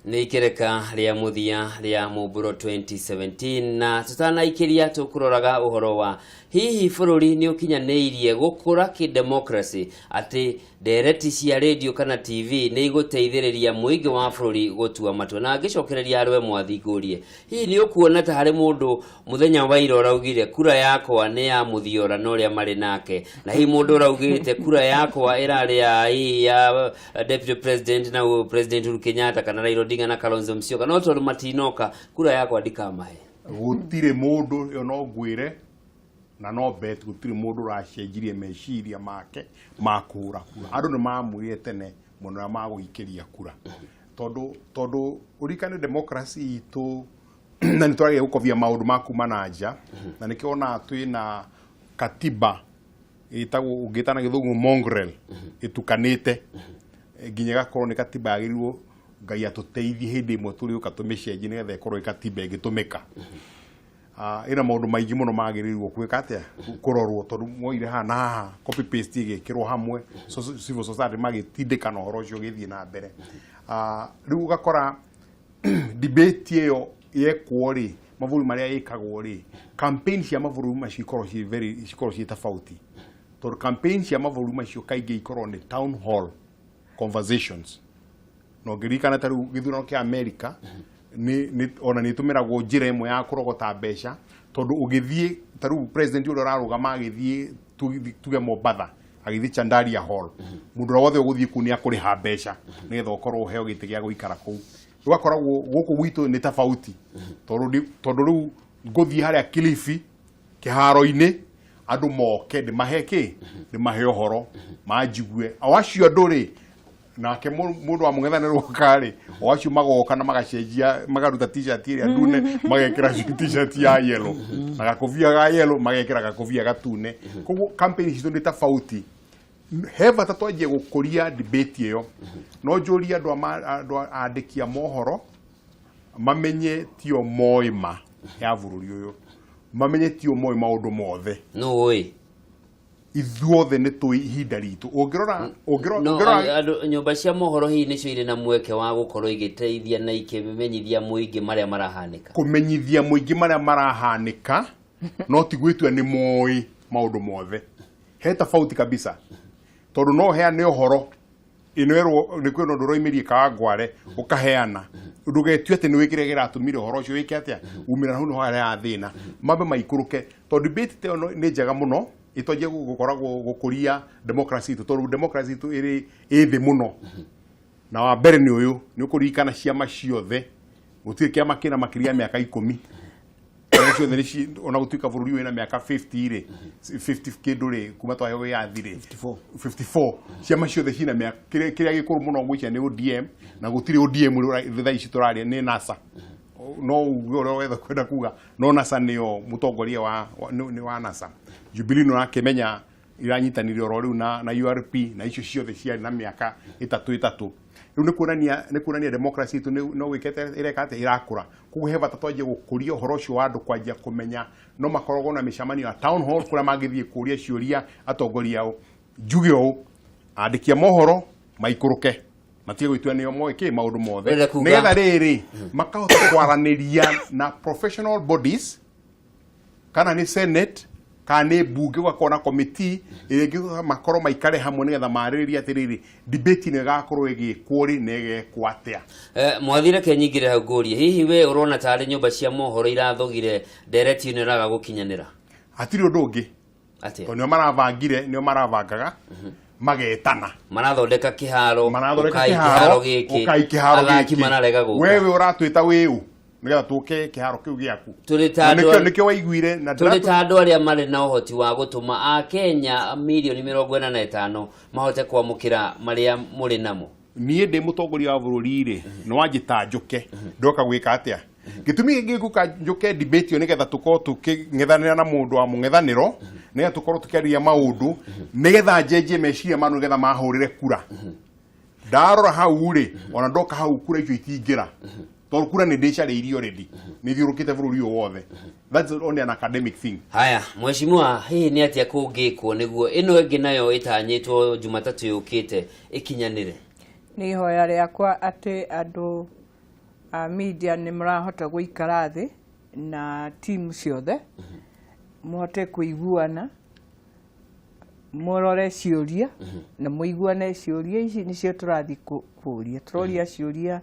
[SPEAKER 2] Nĩ ikereka rĩa mũthia rĩa Mũmbũro 2017 na tũtanaikĩria tũkũroraga ũhoro wa hihi bũrũri nĩ ũkinyanĩirie gũkũra kĩdemocracy atĩ ndereti cia rĩndiũ kana TV nĩ igũteithĩrĩria mũingĩ wa bũrũri gũtua matua. Na ngĩcokereria harĩ we Mwathi ngũrie, hihi nĩ ũkuona ta harĩ mũndũ mũthenya wa ira ũraugire kura yakwa nĩ ya Mũthiora na ũrĩa marĩ nake, na hihi mũndũ ũraugĩte kura yakwa ĩrarĩ ya hihi ya Deputy President na President Uhuru Kenyatta kana Raila Odinga na Kalonzo Musyoka, no tondũ matinoka kura yakwa ndikamahe?
[SPEAKER 5] Gũtirĩ mũndũ, ĩyo no ngwĩre na no bet, gũtirĩ mũndũ ũracenjirie meciria make ma kũhũra kura. Andũ nĩ mamwĩrire tene mũno ũrĩa magũikĩria kura, tondũ ũririkane democracy itũ na nĩ twagĩrĩire gũkobia maũndũ ma kuma na nja, na nĩkĩo wonaga twĩna katiba ĩtagwo ũngĩta na gĩthũngũ mongrel, ĩtukanĩte nginya ĩgakorwo nĩ katiba yagĩrĩirwo Ngai atũteithie hĩndĩ ĩmwe tũrĩũka tũmĩcenjie nĩgetha ĩkorwo ĩ katiba ĩngĩtũmĩka. Ĩna maũndũ maingĩ mũno magĩrĩirwo gwĩka atĩa, kũrorwo, tondũ moire haha na haha copy paste ĩgĩkĩrwo hamwe, civil society magĩtindĩkana ũhoro ũcio ũgĩthiĩ na mbere. Rĩu ũgakora debate ĩyo yekwo rĩ, mabũrũri marĩa ĩkagwo rĩ, campaign cia mabũrũri macio ikoragwo ciĩ very, cikoragwo ciĩ tofauti, tondũ campaign cia mabũrũri macio kaingĩ ikoragwo nĩ town hall conversations. Na ũngĩririkana ta rĩu gĩthurano kĩa America nĩ ona nĩ ĩtũmĩragwo njĩra ĩmwe ya kũrogota mbeca, tondũ ũgĩthiĩ ta rĩu president ũrĩa ũrarũgama agĩthiĩ tuge Mombatha, agĩthiĩ Chandaria Hall, mũndũ ũrĩa wothe ũgũthiĩ kũu nĩ akũrĩha mbeca nĩgetha ũkorwo ũheo gĩtĩ gĩa gũikara kũu. Ũgakoragwo gũkũ gwitũ nĩ tofauti, tondũ rĩu ngũthiĩ harĩa Kilifi kĩharo-inĩ, andũ moke ndĩmahe kĩ, ndĩmahe ũhoro manjigue, o acio andũ rĩ, nake mũndũ wa mũng'ethanĩro oka rĩ, o acio magoka na magacenjia, magaruta t-shirt ĩrĩa ndune magekĩra t-shirt ya yellow, na gakobia ga yellow magekĩra gakobia gatune. Koguo campaign citũ nĩ tofauti. He bata twanjie gũkũria debate ĩyo. No njũrie andũ andũ andĩki a mohoro mamenye tio moĩ ma ya bũrũri ũyũ, mamenye tio moĩ maũndũ mothe.
[SPEAKER 2] Nũ ũĩ?
[SPEAKER 5] Ithuothe nĩ tũĩ ihinda ritũ. Ũngĩrora, ũngĩrora,
[SPEAKER 2] No, andũ nyũmba cia mohoro hihi nĩcio irĩ na mweke wa gũkorwo igĩteithia na ikĩmenyithia mũingĩ marĩa marahanĩka?
[SPEAKER 5] Kũmenyithia mũingĩ marĩa marahanĩka, no ti gwĩtua nĩ moĩ maũndũ mothe. He tofauti kabisa, tondũ no heane ũhoro ĩno ĩrwo nĩ kwĩna ũndũ ũroimĩrie Kawangware ũkaheana, ndũgetue atĩ nĩ wĩkĩre kĩratũmire ũhoro ũcio wĩke atĩa umĩra hau, nĩho harĩa thĩna mambe maikũrũke, tondũ debate ta ĩyo nĩ njega mũno ĩtonjie gũkoragwo gũkũria democracy itũ, tondũ democracy itũ ĩrĩ ĩ thĩ mũno. Na wa mbere nĩ ũyũ, nĩ ũkũririkana ciama ciothe gũtirĩ kĩama kĩna makĩria ya mĩaka 10. Ciama ciothe nĩ ona gũtuĩka bũrũri wĩna mĩaka 50 rĩ, 50 kĩndũ rĩ, kuma twaheo wĩyathi rĩ,
[SPEAKER 4] 54.
[SPEAKER 5] 54, ciama ciothe cina mĩaka, kĩrĩa gĩkũrũ mũno ngwĩciria nĩ ODM, na gũtirĩ ODM rĩ, thaa ici tũraria nĩ NASA. No uge ũrĩa wetha kwenda kuga, no NASA nĩyo mũtongoria nĩ wa NASA. Jubilee nĩ ũrakĩmenya iranyitanire oro rĩu na URP, na icio ciothe ciarĩ na mĩaka ĩtatũ ĩtatũ. Rĩu nĩ kuonania democracy itũ no gwĩkĩte ĩreka atĩa, ĩrakũra. Koguo he bata twanjie gũkũria ũhoro ũcio wa andũ kwanjia kũmenya, no makoragwo na mĩcemanio ya town hall kũrĩa mangĩthiĩ kũria ciũria atongoria ao. Njuge ũũ, andĩki a mohoro maikũrũke, matige gwĩtua nĩo moĩ kĩ maũndũ mothe,
[SPEAKER 2] Ũrenda kuga-
[SPEAKER 5] nĩgetha rĩrĩ makahota kwaranĩria na professional bodies, kana nĩ senate kana nĩ mbunge, gũgakorwo na committee ĩrĩa ĩngĩhota makorwo maikare hamwe nĩgetha marĩrĩrie atĩrĩrĩ, debate ĩno ĩgakorwo ĩgĩkwo rĩ na ĩgekwo atĩa.
[SPEAKER 2] Mwathi, reke nyingĩre hau ngũrie, hihi we ũrona tarĩ nyũmba cia mohoro irathogire ndereti ĩno ĩraga gũkinyanĩra?
[SPEAKER 5] Hatirĩ ũndũ ũngĩ.
[SPEAKER 2] Atĩa?
[SPEAKER 5] Tondũ nĩo marabangire, nĩo marabangaga magetana,
[SPEAKER 2] marathondeka kĩharo,
[SPEAKER 5] marathondeka
[SPEAKER 2] ũkai
[SPEAKER 5] kĩharo
[SPEAKER 2] kĩharo gĩkĩ,
[SPEAKER 5] ũkai kĩharo
[SPEAKER 2] athaki
[SPEAKER 5] gĩkĩ.
[SPEAKER 2] mararega gũka.
[SPEAKER 5] Wewe ũratwĩta wĩũ nĩgetha tũke kĩharo kĩu gĩaku?
[SPEAKER 2] Tũrĩ ta
[SPEAKER 5] Na
[SPEAKER 2] andũ
[SPEAKER 5] nĩkĩo waiguire na
[SPEAKER 2] tũrĩ ta andũ arĩa marĩ na ũhoti wa gũtũma Akenya mirioni 45 mahote kwamũkĩra marĩa mũrĩ namo.
[SPEAKER 5] Niĩ ndĩ mũtongoria wa bũrũri rĩ, nĩ wanjĩta njũke, ndoka gwĩka atĩa? Gĩtũmi gĩngĩ gũka njũke debate ĩyo nĩgetha tũkorwo tũkĩng'ethanĩra na mũndũ wa mũng'ethanĩro, nĩgetha tũkorwo tũkĩarĩria maũndũ, nĩgetha njenjie meciria ma andũ, nĩgetha mahũrĩre kura. Ndarora hau rĩ, ona ndoka hau kura icio itingĩra, tondũ kura nĩ ndĩcarĩirie already, nĩ thiũrũkĩte bũrũri ũyũ wothe. That's only an academic thing.
[SPEAKER 2] Haya, mheshimiwa, hihi nĩ atĩa kũngĩkwo nĩguo ĩno ĩngĩ nayo ĩtanyĩtwo Jumatatũ yũkĩte ĩkinyanĩre?
[SPEAKER 3] Nĩ ihoya rĩakwa atĩ andũ a media nĩ mũrahota gũikara thĩ na team ciothe mũhote kũiguana mũrore ciũria na mũiguane ciũria ici nĩcio tũrathiĩ kũria tũroria ciũria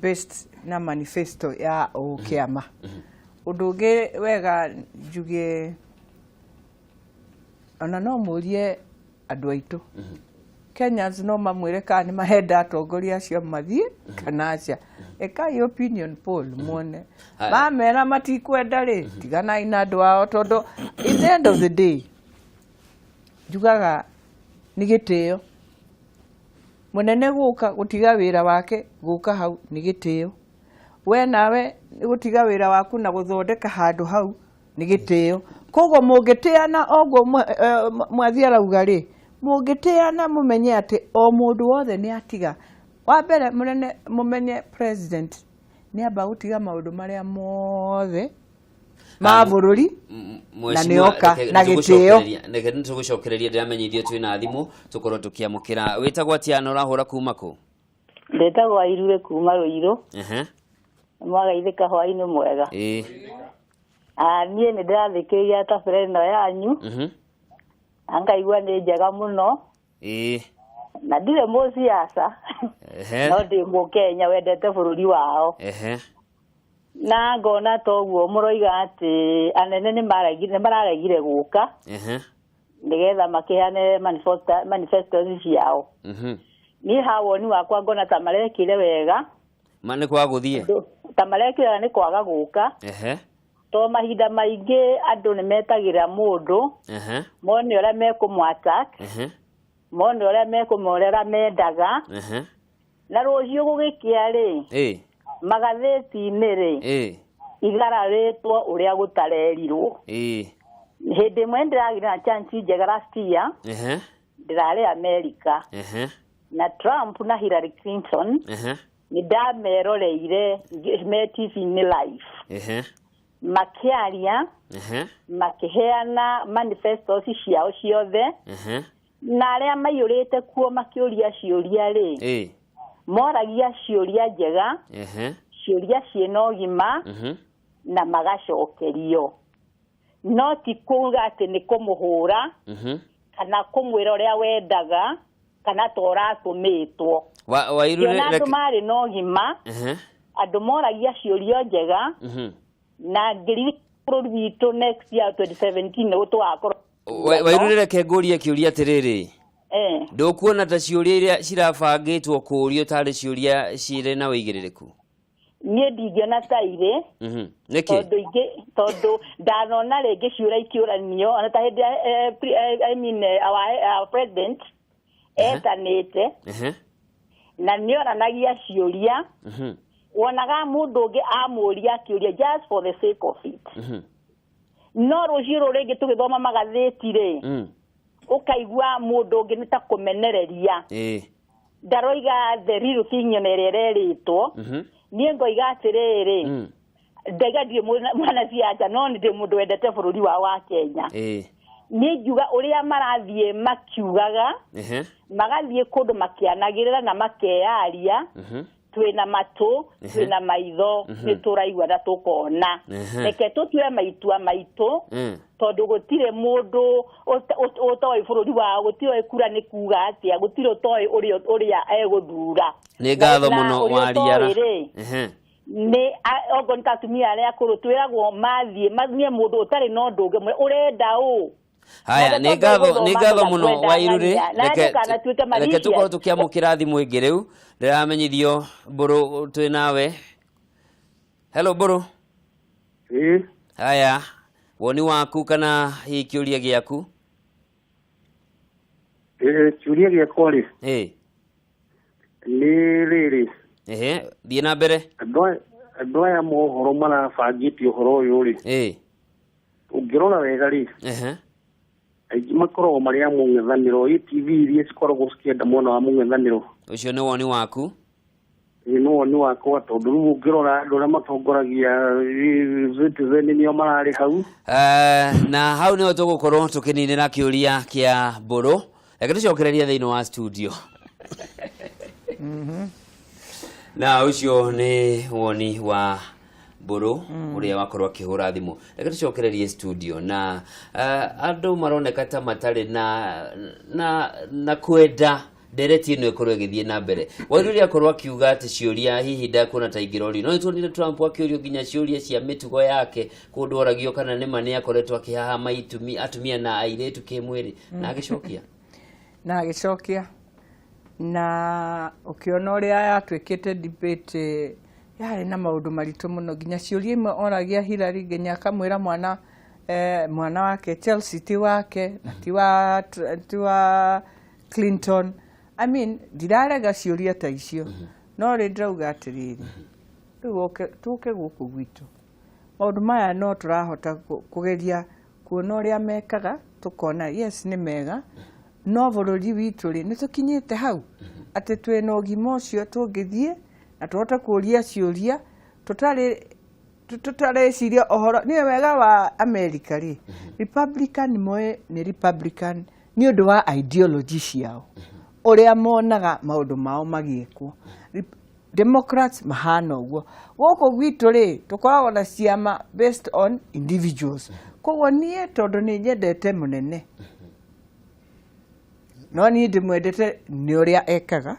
[SPEAKER 3] based na manifesto ya o kĩama. Ũndũ ũngĩ wega njuge ona no mũrie andũ aitũ Kenyans no mamwĩre kana nĩ mahenda atongoria acio mathiĩ kana aca. Ĩkai opinion poll muone.
[SPEAKER 2] Haya.
[SPEAKER 3] Mamera matikwenda rĩ, tiganai na andũ ao tondũ in the end of the day njugaga nĩ gĩtĩo. Mũnene gũka gũtiga wĩra wake gũka hau nĩ gĩtĩo. We nawe nĩ gũtiga wĩra waku na gũthondeka handũ hau nĩ gĩtĩo. Koguo mũngĩtĩana oguo Mwathi arauga rĩ, mũngĩtĩana mũmenye atĩ o mũndũ wothe nĩ atiga. Wa mbere mũnene mũmenye president nĩ amba gũtiga maũndũ marĩa mothe ma bũrũri na nĩ oka na gĩtĩo.
[SPEAKER 2] Reke nĩ tũgũcokereria ndĩramenyithio twĩ na thimũ tũkorwo tũkĩamũkĩra. Wĩtagwo atĩa na ũrahũra kuma kũ?
[SPEAKER 11] Ndĩtagwo Airure kuma Rũirũ. Mwagaithĩka hwainĩ mwega.
[SPEAKER 2] Ĩĩ.
[SPEAKER 11] Ah, niĩ nĩ ndĩrathikĩrĩria tabarĩra ĩno yanyu na ngaigua nĩ njega mũno Na ndirĩ mũciaca no ndĩ mũkenya wendete bũrũri wao. Na ngona toguo mũroiga atĩ anene nĩ mararegire gũka nĩgetha makĩheane manifestos ciao. Niĩ ha woni wakwa ngona ta marekire wega.
[SPEAKER 2] Ma nĩ kwaga gũthiĩ?
[SPEAKER 11] Ta marekire wega nĩ kwaga gũka. To mahinda maingĩ andũ nĩ metagĩra mũndũ mone ũrĩa mekũmũ attack, mone ũrĩa mekũmorera mendaga. Na rũciũ gũgĩkĩa rĩ, magathĩti-inĩ rĩ, igararĩtwo ũrĩa gũtarerirwo. Hĩndĩ ĩmwe nĩndĩragĩire na chance njega last year, ndĩrarĩ America. Na Trump na Hillary Clinton nĩ ndameroreire me TV-inĩ live. Makĩaria, makĩheana manifestos ciao ciothe. Na arĩa maiyũrĩte kuo makĩũria ciũria rĩ, moragia ciũria njega, ciũria ciĩna ũgima, na magacokerio. No ti kuga atĩ nĩ kũmũhũra, kana kũmwĩra ũrĩa wendaga, kana ta ũratũmĩtwo.
[SPEAKER 2] Wairũ
[SPEAKER 11] Ngĩona andũ marĩ na ũgima, andũ moragia ciũria njega, na ngĩririkana bũrũri witũ next year 2017 nĩguo tũgakorwo.
[SPEAKER 2] Wairũ reke ngũrie kĩũria atĩrĩrĩ. Ndũkuona ta ciũria iria cirabangĩtwo kũũrio tarĩ ciũria cirĩ na ũigĩrĩrĩku?
[SPEAKER 11] Niĩ ndingĩona ta irĩ.
[SPEAKER 2] Nĩkĩ?
[SPEAKER 11] Tondũ ingĩ, tondũ ndanona rĩngĩ ciũra ikĩũranio, ona ta hĩndĩ ya I mean, our president etanĩte na nĩoranagia ciũria. Wonaga mũndũ ũngĩ amũria kĩũria just for the sake of it. No rũciũ rũrũ rĩngĩ tũgĩthoma magathĩti rĩ, ũkaigua mũndũ ũngĩ nĩ ta kũmenereria. Ndaroiga the real thing ona ĩrĩa ĩrerĩtwo. Niĩ ngoiga atĩrĩrĩ, ndaiga ndirĩ mwanasiasa, no nĩ ndĩ mũndũ wendete bũrũri wao wa Kenya. Niĩ ngiuga ũrĩa marathiĩ makiugaga, magathiĩ kũndũ makĩanagĩrĩra na makeyaria, twĩna matũ, twĩna maitho, nĩ tũraigua na tũkona. Reke tũtue maitua maitũ, tondũ gũtirĩ mũndũ ũtoĩ bũrũri wao, gũtirĩ ũĩ kura nĩ kuga atĩa, gũtirĩ ũtoĩ ũrĩa egũthura.
[SPEAKER 2] Nĩ ngatho
[SPEAKER 11] Na
[SPEAKER 2] mũno
[SPEAKER 11] ũrĩa
[SPEAKER 2] Wariara.
[SPEAKER 11] ũtoĩ rĩ, nĩ okorwo nĩ ta atumia arĩa akũrũ twĩragwo mathiĩ mathiĩ mũndũ ũtarĩ na ũndũ ũngĩ ũrenda ũ.
[SPEAKER 2] Haya,
[SPEAKER 11] Nake
[SPEAKER 2] nĩ
[SPEAKER 11] tondũ
[SPEAKER 2] ngatho,
[SPEAKER 11] gũthoma
[SPEAKER 2] nĩ ngatho
[SPEAKER 11] kũrĩa
[SPEAKER 2] mũno
[SPEAKER 11] kwenda
[SPEAKER 2] Wairũ rĩ.
[SPEAKER 11] ng'ania. Na ndũkanatuĩke
[SPEAKER 2] Reke
[SPEAKER 11] malicious.
[SPEAKER 2] tũkorwo tũkĩamũkĩra thimũ ĩngĩ rĩu. Ndĩramenyithio Mbũrũ twĩ nawe. Hello Mbũrũ.
[SPEAKER 12] Ĩĩ.
[SPEAKER 2] Haya, woni waku kana hihi kĩũria gĩaku?
[SPEAKER 12] Ĩĩ, kĩũria gĩakwa rĩ.
[SPEAKER 2] Ĩĩ.
[SPEAKER 12] Nĩ rĩrĩ.
[SPEAKER 2] Ehe, thiĩ na mbere.
[SPEAKER 12] Andũ aya mohoro marabangĩte ũhoro ũyũ rĩ.
[SPEAKER 2] Ĩĩ.
[SPEAKER 12] Ũngĩrora wega rĩ. Aingĩ makoragwo marĩ a mũng'ethanĩro, ĩ TV iria cikoragwo cikĩenda mwena wa mũng'ethanĩro.
[SPEAKER 2] Ũcio nĩ woni waku?
[SPEAKER 12] Ĩĩ nĩ woni wakwa, tondũ rĩu ũngĩrora andũ arĩa matongoragia Citizen nĩo mararĩ hau.
[SPEAKER 2] Na hau nĩho tũgũkorwo tũkĩninĩra kĩũria kĩa Mbũrũ. Reke tũcokererie thĩinĩ wa studio. Na ũcio nĩ woni wa Mbũrũ ũrĩa wakorwo akĩhũra thimũ. Reke tũcokererie studio na andũ maroneka ta matarĩ na kwenda ndereti ĩno ĩkorwo ĩgĩthiĩ na mbere. Wairũ ũrĩa akorwo akiuga atĩ ciũria hihi ndakuona ta ingĩrorio. No nĩtuonire Trump akĩũrio nginya ciũria cia mĩtugo yake, kũndũ oragio kana nĩma nĩ akoretwo akĩhahama atumia na airĩtu kĩmwĩrĩ, na agĩcokia.
[SPEAKER 3] Na agĩcokia. Na ũkĩona ũrĩa yatuĩkĩte debate yarĩ na maũndũ maritũ mũno, nginya ciũria imwe oragia Hillary, nginya akamwĩra mwana wake Chelsea ti wake na ti wa Clinton. I mean, ndirarega ciũria ta icio, no rĩ ndĩrauga atĩrĩrĩ, rĩu tũke gũkũ gwitũ, maũndũ maya no tũrahota kũgeria kuona ũrĩa mekaga, tũkona yes nĩ mega, no bũrũri witũ rĩ nĩ tũkinyĩte hau atĩ twĩna ũgima ũcio tũngĩthiĩ na tũhote kũria ciũria tũtareciria ũhoro. Nĩ wega wa America rĩ, Republican moĩ nĩ Republican nĩ ũndũ wa ideology ciao, ũrĩa monaga maũndũ mao magĩkwo. Democrats mahana ũguo. Gũkũ gwitũ rĩ tũkoragwo na ciama based on individuals. Koguo niĩ tondũ nĩ nyendete mũnene, no niĩ ndĩmwendete nĩ ũrĩa ekaga,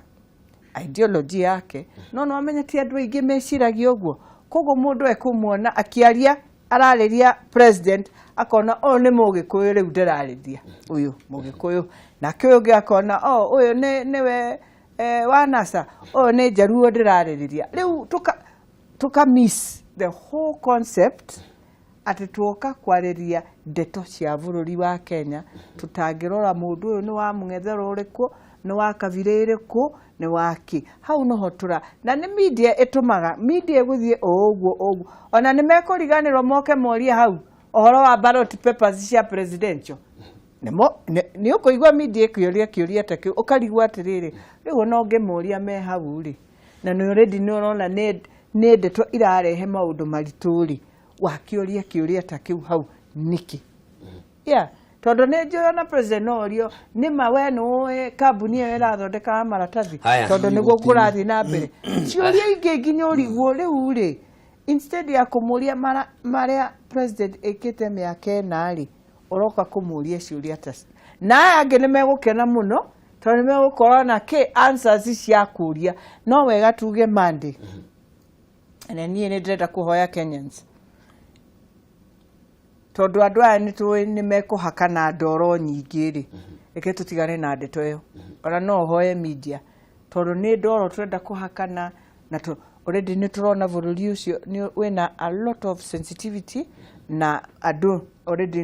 [SPEAKER 3] ideology yake, no no amenye ti andũ aingĩ meciragia ũguo. Koguo mũndũ ekũmuona akĩaria, ararĩria president, akona ũyũ nĩ mũgĩkũyũ rĩu ndĩrarĩria, ũyũ mũgĩkũyũ, nake ũyũ ũngĩ akona o ũyũ nĩwe wa NASA, ũyũ nĩ njaruo ndĩrarĩrĩria. Rĩu tũka miss the whole concept atĩ tuoka kwarĩria ndeto cia bũrũri wa Kenya, tũtangĩrora mũndũ ũyũ nĩ wa mũng'etherũ ũrĩkũ, nĩ wa kabira ĩrĩkũ, nĩ wa kĩ. Hau noho tũra, na nĩ media ĩtũmaga media ĩgũthiĩ o ũguo ũguo, ona nĩ mekũriganĩrwo moke morie hau ũhoro wa ballot papers cia presidential. Nĩ ũkũigua media ĩkĩũria kĩũria ta kĩu, ũkarigwo atĩrĩrĩ, rĩu ona ũngĩmũria me hau rĩ, na nĩ already nĩ ũrona nĩ ndeto irarehe maũndũ maritũ rĩ, wakĩũria kĩũria ta kĩu hau nĩkĩ? Yeah, tondũ nĩ njũĩ ona president no orio nĩ ma we nĩ ũĩ kambuni ĩyo ĩrathondekaga maratathi, tondũ nĩguo kũrathiĩ na mbere. Ciũria ingĩ nginya ũrigwo rĩu rĩ, instead ya kũmũria marĩa president ĩkĩte mĩaka ĩna rĩ, ũroka kũmũria ciũria ta na aya angĩ nĩ megũkena mũno tondũ nĩ megũkorwo na kĩ answers cia kũria. No wega tuge Monday, na niĩ nĩ ndĩrenda kũhoya Kenyans, tondũ andũ aya nĩ tũĩ nĩ mekũhakana ndoro nyingĩ rĩ, reke tũtigane na ndeto ĩyo. Ona no ũhoe media, tondũ nĩ ndoro tũrenda kũhakana na already nĩ tũrona bũrũri ũcio nĩ wĩna a lot of sensitivity, na andũ already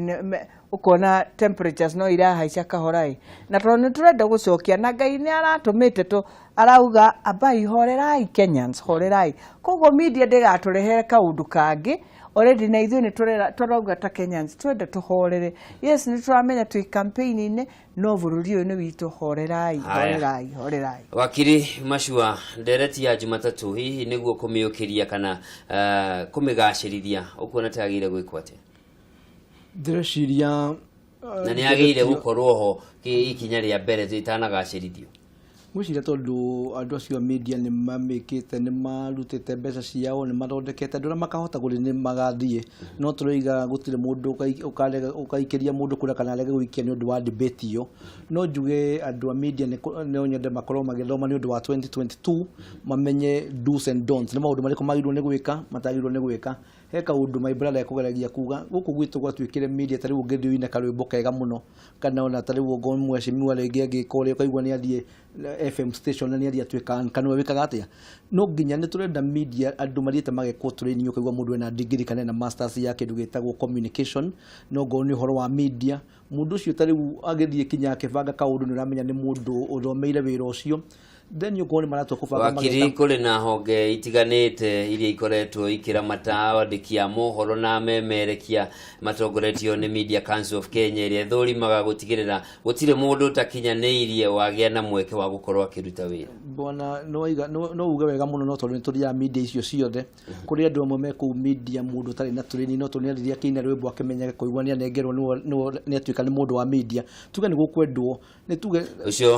[SPEAKER 3] ũkona temperatures no irahaica kahora ĩ, na tondũ nĩ tũrenda gũcokia, na Ngai nĩ aratũmĩte tũ arauga ambai horerai Kenyans, horerai. Koguo media ndĩgatũrehere kaũndũ kangĩ already, na ithuĩ nĩ tũrauga ta Kenyans twenda tũhorere. Yes, nĩ tũramenya twĩ campaign-inĩ, no bũrũri ũyũ nĩ witũ, horerai, horerai, horerai.
[SPEAKER 2] Wakiri Macua, ndereti ya Jumatatũ hihi nĩguo kũmĩũkĩria kana kũmĩgacĩrithia, ũkuona ta yagĩrĩire gwĩkwo atĩa?
[SPEAKER 4] Ndĩreciria,
[SPEAKER 2] na nĩ yagĩrĩire gũkorwo ho ikinya rĩa mbere ĩtanagacĩrithio.
[SPEAKER 4] Ngwĩciria tondũ andũ acio a media nĩ mamĩkĩte, nĩ marutĩte mbeca ciao, nĩ mathondekete andũ arĩa makahota gũthiĩ nĩ magathiĩ, no tũroiga gũtirĩ mũndũ ũkaikĩria mũndũ kura kana arege gũikia nĩ ũndũ wa debate ĩyo. No njuge andũ a media no nyende makorwo magĩthoma nĩ ũndũ wa 2022, mamenye do's and don'ts, nĩ maũndũ marĩkũ magĩrĩirwo nĩ gwĩka, matagĩrĩirwo nĩ gwĩka. He kaũndũ my brother ekũgeragia kuga, gũkũ gwitũ gwatuĩkire media ta rĩu ũngĩthiĩ ũine karwĩmbo kega mũno, kana ona ta rĩu ũngĩ mheshimiwa rĩngĩ angĩka ũrĩa ũkaigua nĩ athiĩ FM station na nĩ athiĩ atuĩka kana we wĩkaga atĩa. No nginya nĩ tũrenda media andũ mathiĩte magekwo training, ũkaigua mũndũ ena degree kana ena masters ya kĩndũ gĩtagwo communication, no ngorwo nĩ ũhoro wa media, mũndũ ũcio ta rĩu agĩthiĩ kinya akĩbanga kaũndũ nĩ ũramenya nĩ mũndũ ũthomeire wĩra ũcio. Then ũkorwo nĩ maratua kũbanga
[SPEAKER 2] Wakiri, kũrĩ na honge itiganĩte iria ikoretwo ikĩramata andĩki a mohoro na memerekia matongoretio nĩ Media Council of Kenya, ĩrĩa ĩthũrimaga gũtigĩrĩra gũtirĩ mũndũ ũtakinyanĩirie wagĩa na mweke wa gũkorwo akĩruta wĩra.
[SPEAKER 4] Bwana no waiga no uge wega muno no tondu ni tũthiaga media icio ciothe. Kũrĩ andũ amwe me kũu media mũndũ ũtarĩ na training, no tondũ nĩ akĩina rwĩmbo akĩmenyeke kũigua nĩ anengerwo nĩ atuĩka nĩ mũndũ wa media. Tuge nĩ gũkwendwo, nĩ tuge
[SPEAKER 2] Ũcio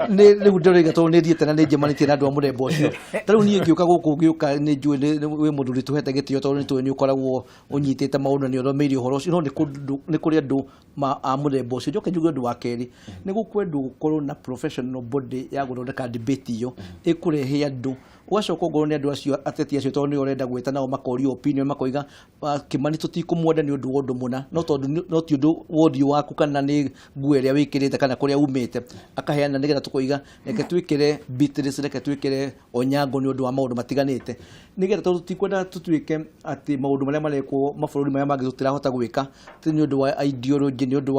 [SPEAKER 4] nĩ rĩu ndĩroiga tondũ nĩ thiĩte na nĩ njemanĩtie na andũ a mũthemba ũcio. Ta rĩu niĩ ngĩũka gũkũ ngĩũka nĩ njũĩ wĩ mũthuri tũhete gĩtĩo tondũ nĩ tũĩ nĩ ũkoragwo ũnyitĩte maũndũ na nĩ ũthomeire ũhoro ũcio, no nĩ kũrĩ andũ a mũthemba ũcio. Njoke njuge ũndũ wa kerĩ, nĩ gũkwendwo gũkorwo na professional body ya gũthondeka debate ĩyo ĩkũrehe andũ, ũgacoka ongorwo nĩ andũ acio ateti acio tondũ nĩo ũrenda gwĩta nao makorio opinion, makoiga Kimani tũtikũmwenda nĩ ũndũ wa ũndũ mũna, no tondũ no ti ũndũ wa ũthiũ waku kana nĩ nguo ĩrĩa wĩkĩrĩte kana kũrĩa umĩte, akaheana nĩgetha tũkoiga reke twĩkĩre Beatrice, reke twĩkĩre Onyango nĩ ũndũ wa maũndũ matiganĩte, nĩgetha tondũ tũtikwenda tũtuĩke atĩ maũndũ marĩa marekwo mabũrũri marĩa mangĩ tũtirahota gwĩka nĩ ũndũ wa ideology, nĩ ũndũ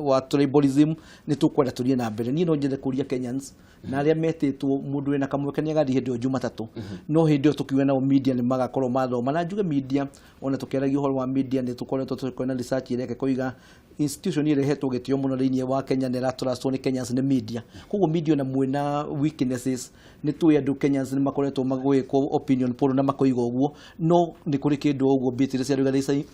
[SPEAKER 4] wa tribalism, nĩ tũkwenda tũthiĩ na mbere. Niĩ no nyende kũria Kenyans na arĩa metĩtwo, mũndũ wĩna kamweke nĩ agathiĩ hĩndĩ ĩyo Jumatatũ, no hĩndĩ ĩyo tũkiuga nao media nĩ magakorwo mathoma. Na njuge media, ona tũkĩaragia ũhoro wa media nĩ tũkoretwo tũkĩona research ĩreka ĩkoiga institution ĩrĩa ĩhetwo gĩtĩo mũno thĩinĩ wa Kenya na ĩratrustwo nĩ Kenyans nĩ media. Koguo media ona mwĩna weaknesses, nĩ tũĩ andũ Kenyans nĩ makoretwo magĩkwo opinion poll na makoiga ũguo, no nĩ kũrĩ kĩndũ ũguo Beatrice arauga there is a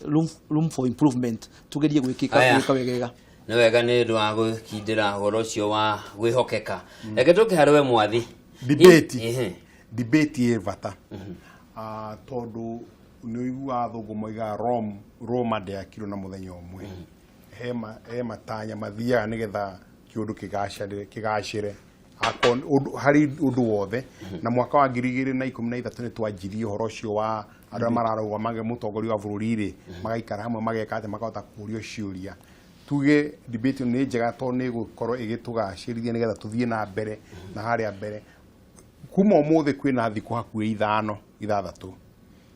[SPEAKER 4] room for improvement, tugerie gwĩka wega.
[SPEAKER 2] Nĩ wega nĩ ũndũ wa gũkindĩra ũhoro ũcio wa gwĩhokeka. Reke tũke harĩ we Mwathi.
[SPEAKER 5] Debate. Debate ĩ bata. Tondũ nĩ ũiguaga athũngũ moigaga Roma ndĩakirwo na mũthenya ũmwe. He matanya mathiaga nĩgetha kĩũndũ kĩgacĩre. Harĩ ũndũ wothe. Na mwaka wa 2013 nĩ twanjirie ũhoro ũcio wa andũ arĩa mararũgama mũtongoria wa bũrũri rĩ, magaikara hamwe mageka atĩ makahota kũũrio ciũria. Tuge debate nĩ njega tondũ nĩ ĩgũkorwo ĩgĩtũgacĩrithia nĩgetha tũthiĩ na mbere na harĩa mbere. Kuma ũmũthĩ kwĩna thikũ hakuhĩ ithano, ithathatũ.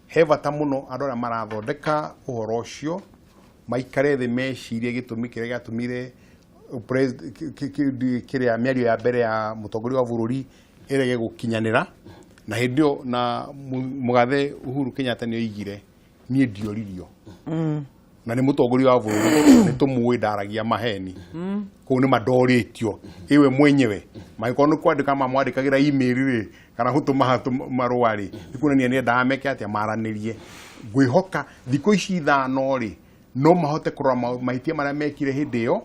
[SPEAKER 5] He bata mũno andũ arĩa marathondeka ũhoro ũcio maikare thĩ mecirie gĩtũmi kĩrĩa gĩatũmire kĩrĩa mĩario ya mbere ya mũtongoria wa bũrũri ĩrege gũkinyanĩra. Na hĩndĩ ĩyo na mũgathe Uhuru Kenyatta nĩ oigire niĩ ndioririo. Na nĩ mũtongoria wa bũrũri, nĩ tũmũĩ ndaragia maheni. Kũu nĩ mandorĩtio iwe mwenyewe. Mangĩkorwo nĩ kwandĩka mamwandĩkagĩra email rĩ, kana gũtũma marũa rĩ, nĩ kuonania nĩ endaga meke atĩa, maranĩrie. Ngwĩhoka thikũ ici ithano rĩ, no mahote kũrora mahĩtia marĩa mekire hĩndĩ ĩyo,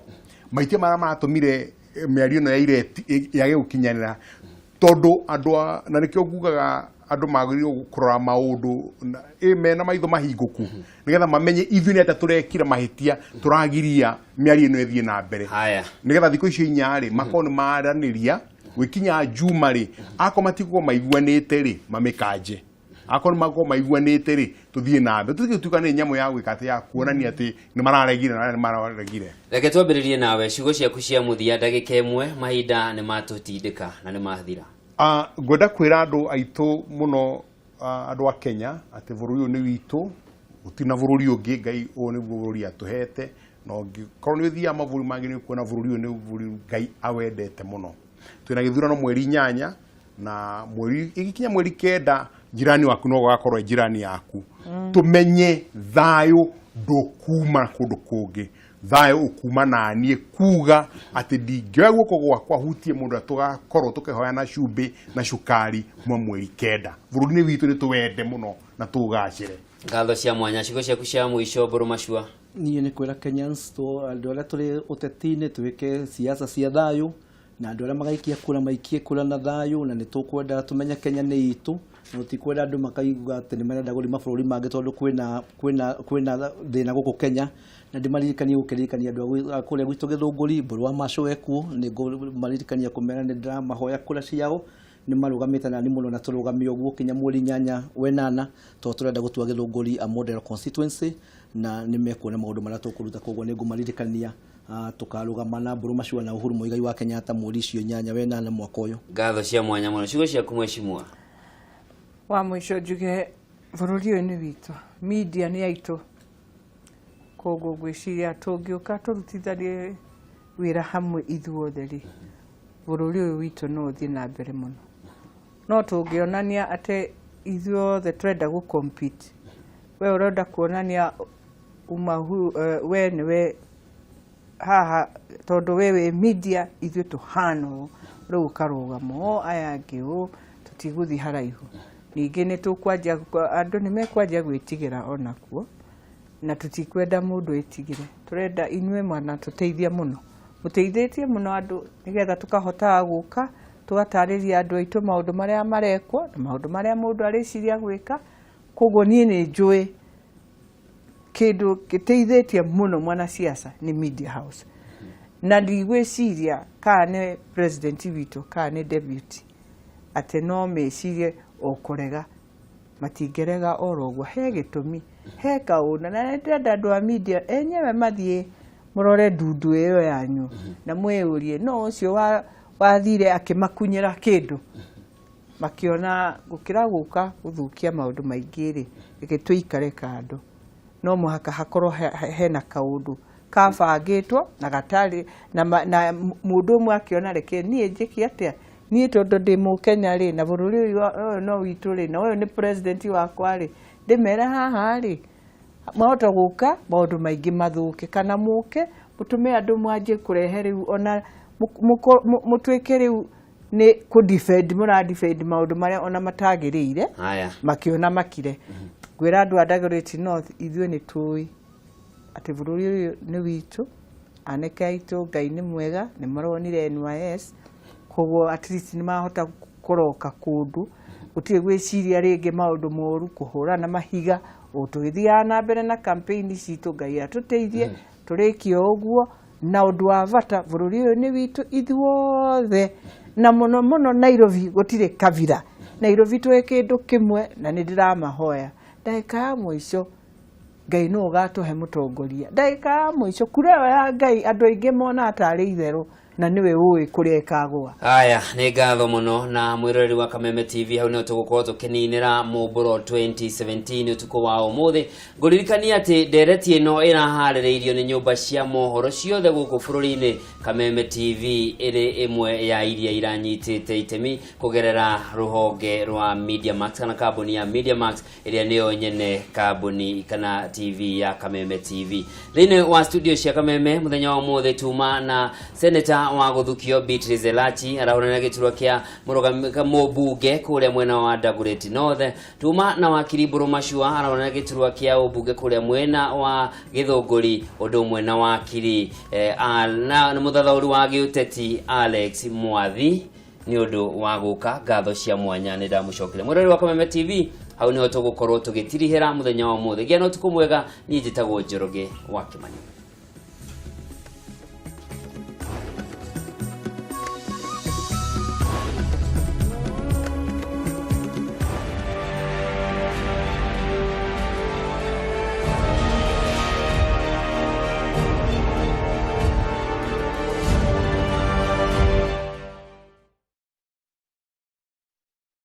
[SPEAKER 5] mahĩtia marĩa maratũmire mĩario ĩno ya ireti yage gũkinyanĩra, tondũ andũ a, na nĩkĩo ngugaga andũ magĩrĩirwo kũrora maũndũ mena maitho mahingũku, nĩgetha mamenye ithuĩ nĩ atĩa tũrekire mahĩtia, tũragiria mĩario ĩno ĩthiĩ na mbere. Nĩgetha thikũ icio inya rĩ, makorwo nĩ maranĩria, gwĩkinya Juma rĩ, akorwo matigũkorwo maiguanĩte rĩ, mamĩkanje. Akorwo makorwo maiguanĩte rĩ, tũthiĩ na mbere. Tũthiĩ gũtuĩka nĩ nyamũ ya gwĩka atĩ ya kuonania atĩ nĩ mararegire na arĩa nĩ mararegire.
[SPEAKER 2] Reke twambĩrĩrie nawe, ciugo ciaku cia mũthia ndagĩka ĩmwe, mahinda nĩ matũtindĩka na nĩ mathira.
[SPEAKER 5] Ngwenda kwĩra andũ aitũ mũno, andũ a Kenya, atĩ bũrũri ũyũ nĩ witũ, gũtirĩ na bũrũri ũngĩ, Ngai ũyũ nĩguo bũrũri atũhete, na ũngĩkorwo nĩ ũthiaga mabũrũri mangĩ nĩ ũkuona bũrũri ũyũ nĩ bũrũri Ngai awendete mũno. Twĩna gĩthurano mweri 8, na mweri ĩgĩkinya mweri 9, jirani waku no agakorwo e jirani yaku. Tũmenye thayũ ndũkuma kũndũ kũngĩ, thayũ ũkuma na niĩ kuga atĩ ndingĩoya guoko gwakwa hutie mũndũ ũrĩa tũgakorwo tũkĩhoyana cumbĩ na cukari mwa mweri 9. Bũrũri-inĩ witũ nĩ tũwende mũno na tũgacĩre.
[SPEAKER 2] Ngatho cia mwanya, ciugo ciaku cia mũico Mbũrũ Macua.
[SPEAKER 4] Niĩ nĩ kwĩra Kenyans, andũ arĩa tũrĩ ũteti-inĩ twĩke siasa cia thayũ, na andũ arĩa magaikia kura maikie kura na thayũ, na nĩ tũkwenda tũmenye Kenya nĩ itũ, na tũtikwenda andũ makaigua atĩ nĩ marenda gũthiĩ mabũrũri mangĩ tondũ kwĩna thĩna gũkũ Kenya. Na ndĩmaririkanie gũkĩririkania andũ a kũrĩa gwitũ Gĩthũngũri, Mbũrũ wa Macũ ekuo, nĩ ngũmaririkania kũmera nĩ ndĩramahoya kura ciao, nĩ marũgamĩte nani mũno na tũrũgame ũguo kinya mweri 8 wenana, tondũ tũrenda gũtua Gĩthũngũri a model constituency, na nĩ mekuona maũndũ marĩa tũkũruta. Koguo nĩ ngũmaririkania, tũkarũgama na Mbũrũ Macua na Uhuru Muigai wa Kenyatta mweri icio 8 wenana mwaka ũyũ.
[SPEAKER 2] Ngatho cia mwanya mũno, ciugo ciaku mheshimiwa.
[SPEAKER 3] Wa mũico njuge bũrũri ũyũ nĩ witũ, media nĩ aitũ, koguo ngwĩciria tũngĩũka tũrutithanie wĩra hamwe ithuothe rĩ, bũrũri ũyũ witũ no ũthiĩ na mbere mũno. No tũngĩonania atĩ ithuothe tũrenda gũ compete, we ũrenda kuonania uma we nĩwe haha tondũ we wĩ media, ithuĩ tũhana ũũ, Rĩu ũkarũgama o aya angĩ ũ tũtigũthiĩ haraihu. Ningĩ nĩ tũkwanjia, andũ nĩ mekwanjia gwĩtigĩra onakuo, na tũtikwenda mũndũ etigĩre. Tũrenda inyuĩ mwana tũteithia mũno, mũteithĩtie mũno andũ nĩgetha tũkahotaga gũka tũgatarĩria andũ aitũ maũndũ marĩa marekwo na maũndũ marĩa mũndũ arĩciria gwĩka. Koguo niĩ nĩ njũĩ kĩndũ gĩteithĩtie mũno mwanasiasa nĩ media house, na ndigwĩciria kana nĩ president witũ kana nĩ deputy atĩ no mecirie o kũrega, matingĩrega oro ũguo. He gĩtũmi, he kaũndũ, na nĩndĩrenda andũ a media enyewe mathiĩ mũrore ndundu ĩyo yanyu na mwĩyũrie no ũcio wathire akĩmakunyĩra kĩndũ, makĩona gũkĩra gũka gũthũkia maũndũ maingĩ rĩ, reke tũikare kando. No mũhaka hakorwo hena kaũndũ kabangĩtwo na gatarĩ na, na mũndũ ũmwe akĩona reke niĩ njĩke atĩa, niĩ tondũ ndĩ mũkenya rĩ, na bũrũri ũyũ no witũ rĩ, na ũyũ nĩ president wakwa rĩ, ndĩmere haha rĩ, mwahota gũka maũndũ maingĩ mathũke, kana mũke mũtũme andũ mwanjie kũrehe rĩu ona mũtuĩke rĩu nĩ kũ defend, mũra defend maũndũ marĩa ona matagĩrĩire. Makĩona makire. Ngwĩra andũ a Dagoretti North, ithuĩ nĩ tũĩ atĩ bũrũri ũyũ nĩ witũ, anake aitũ Ngai nĩ mwega, nĩ maronire NYS, koguo at least nĩ mahota kũroka kũndũ, gũtirĩ gwĩciria rĩngĩ maũndũ moru, kũhũrana mahiga, o tũgĩthiaga na mbere na campaign citũ. Ngai atũteithie tũrĩkie ũguo. Na ũndũ wa bata, bũrũri ũyũ nĩ witũ ithuothe, na mũno mũno Nairobi gũtirĩ kabira. Nairobi twĩ kĩndũ kĩmwe, na nĩ ndĩramahoya ndagĩka ya mũico Ngai nĩwe ũgatũhe mũtongoria. Ndagĩka ya mũico kura ĩyo ya Ngai andũ aingĩ monaga tarĩ itherũ, na nĩwe ũĩ kũrĩa ĩkagũa.
[SPEAKER 2] Haya, nĩ ngatho mũno na mwĩroreri wa Kameme TV, hau nĩho tũgũkorwo tũkĩninĩra Mũmbũro 2017 ũtukũ wa ũmũthĩ. Ngũririkania atĩ ndereti ĩno ĩraharĩrĩirio nĩ nyũmba cia mohoro ciothe gũkũ bũrũri-inĩ, Kameme TV ĩrĩ ĩmwe ya iria iranyitĩte itemi kũgerera rũhonge rwa Media Max kana kambuni ya Media Max ĩrĩa nĩyo nyene kambuni kana TV ya Kameme TV. Thĩinĩ wa studio cia Kameme mũthenya wa ũmũthĩ tuma na seneta wa gũthukio Beatrice Elachi arahũranĩra gĩturwa kĩa mũmbunge kũrĩa mwena wa Dagoretti North. Tuma na wakiri Mbũrũ Machua arahũranĩra gĩturwa kĩa ũmbunge kũrĩa mwena wa Gĩthũngũri, ũndũ ũmwe na wakiri na mũthathaũri wa gĩũteti Alex Mwathi nĩ ũndũ wa gũka. Ngatho cia mwanya nĩ ndamũcokeria mwĩroreri wa Kameme TV. Hau nĩho tũgũkorwo tũgĩtirihĩra mũthenya wa ũmũthĩ. Gĩa na ũtukũ mwega. Niĩ njĩtagwo Njoroge wa Kĩmani.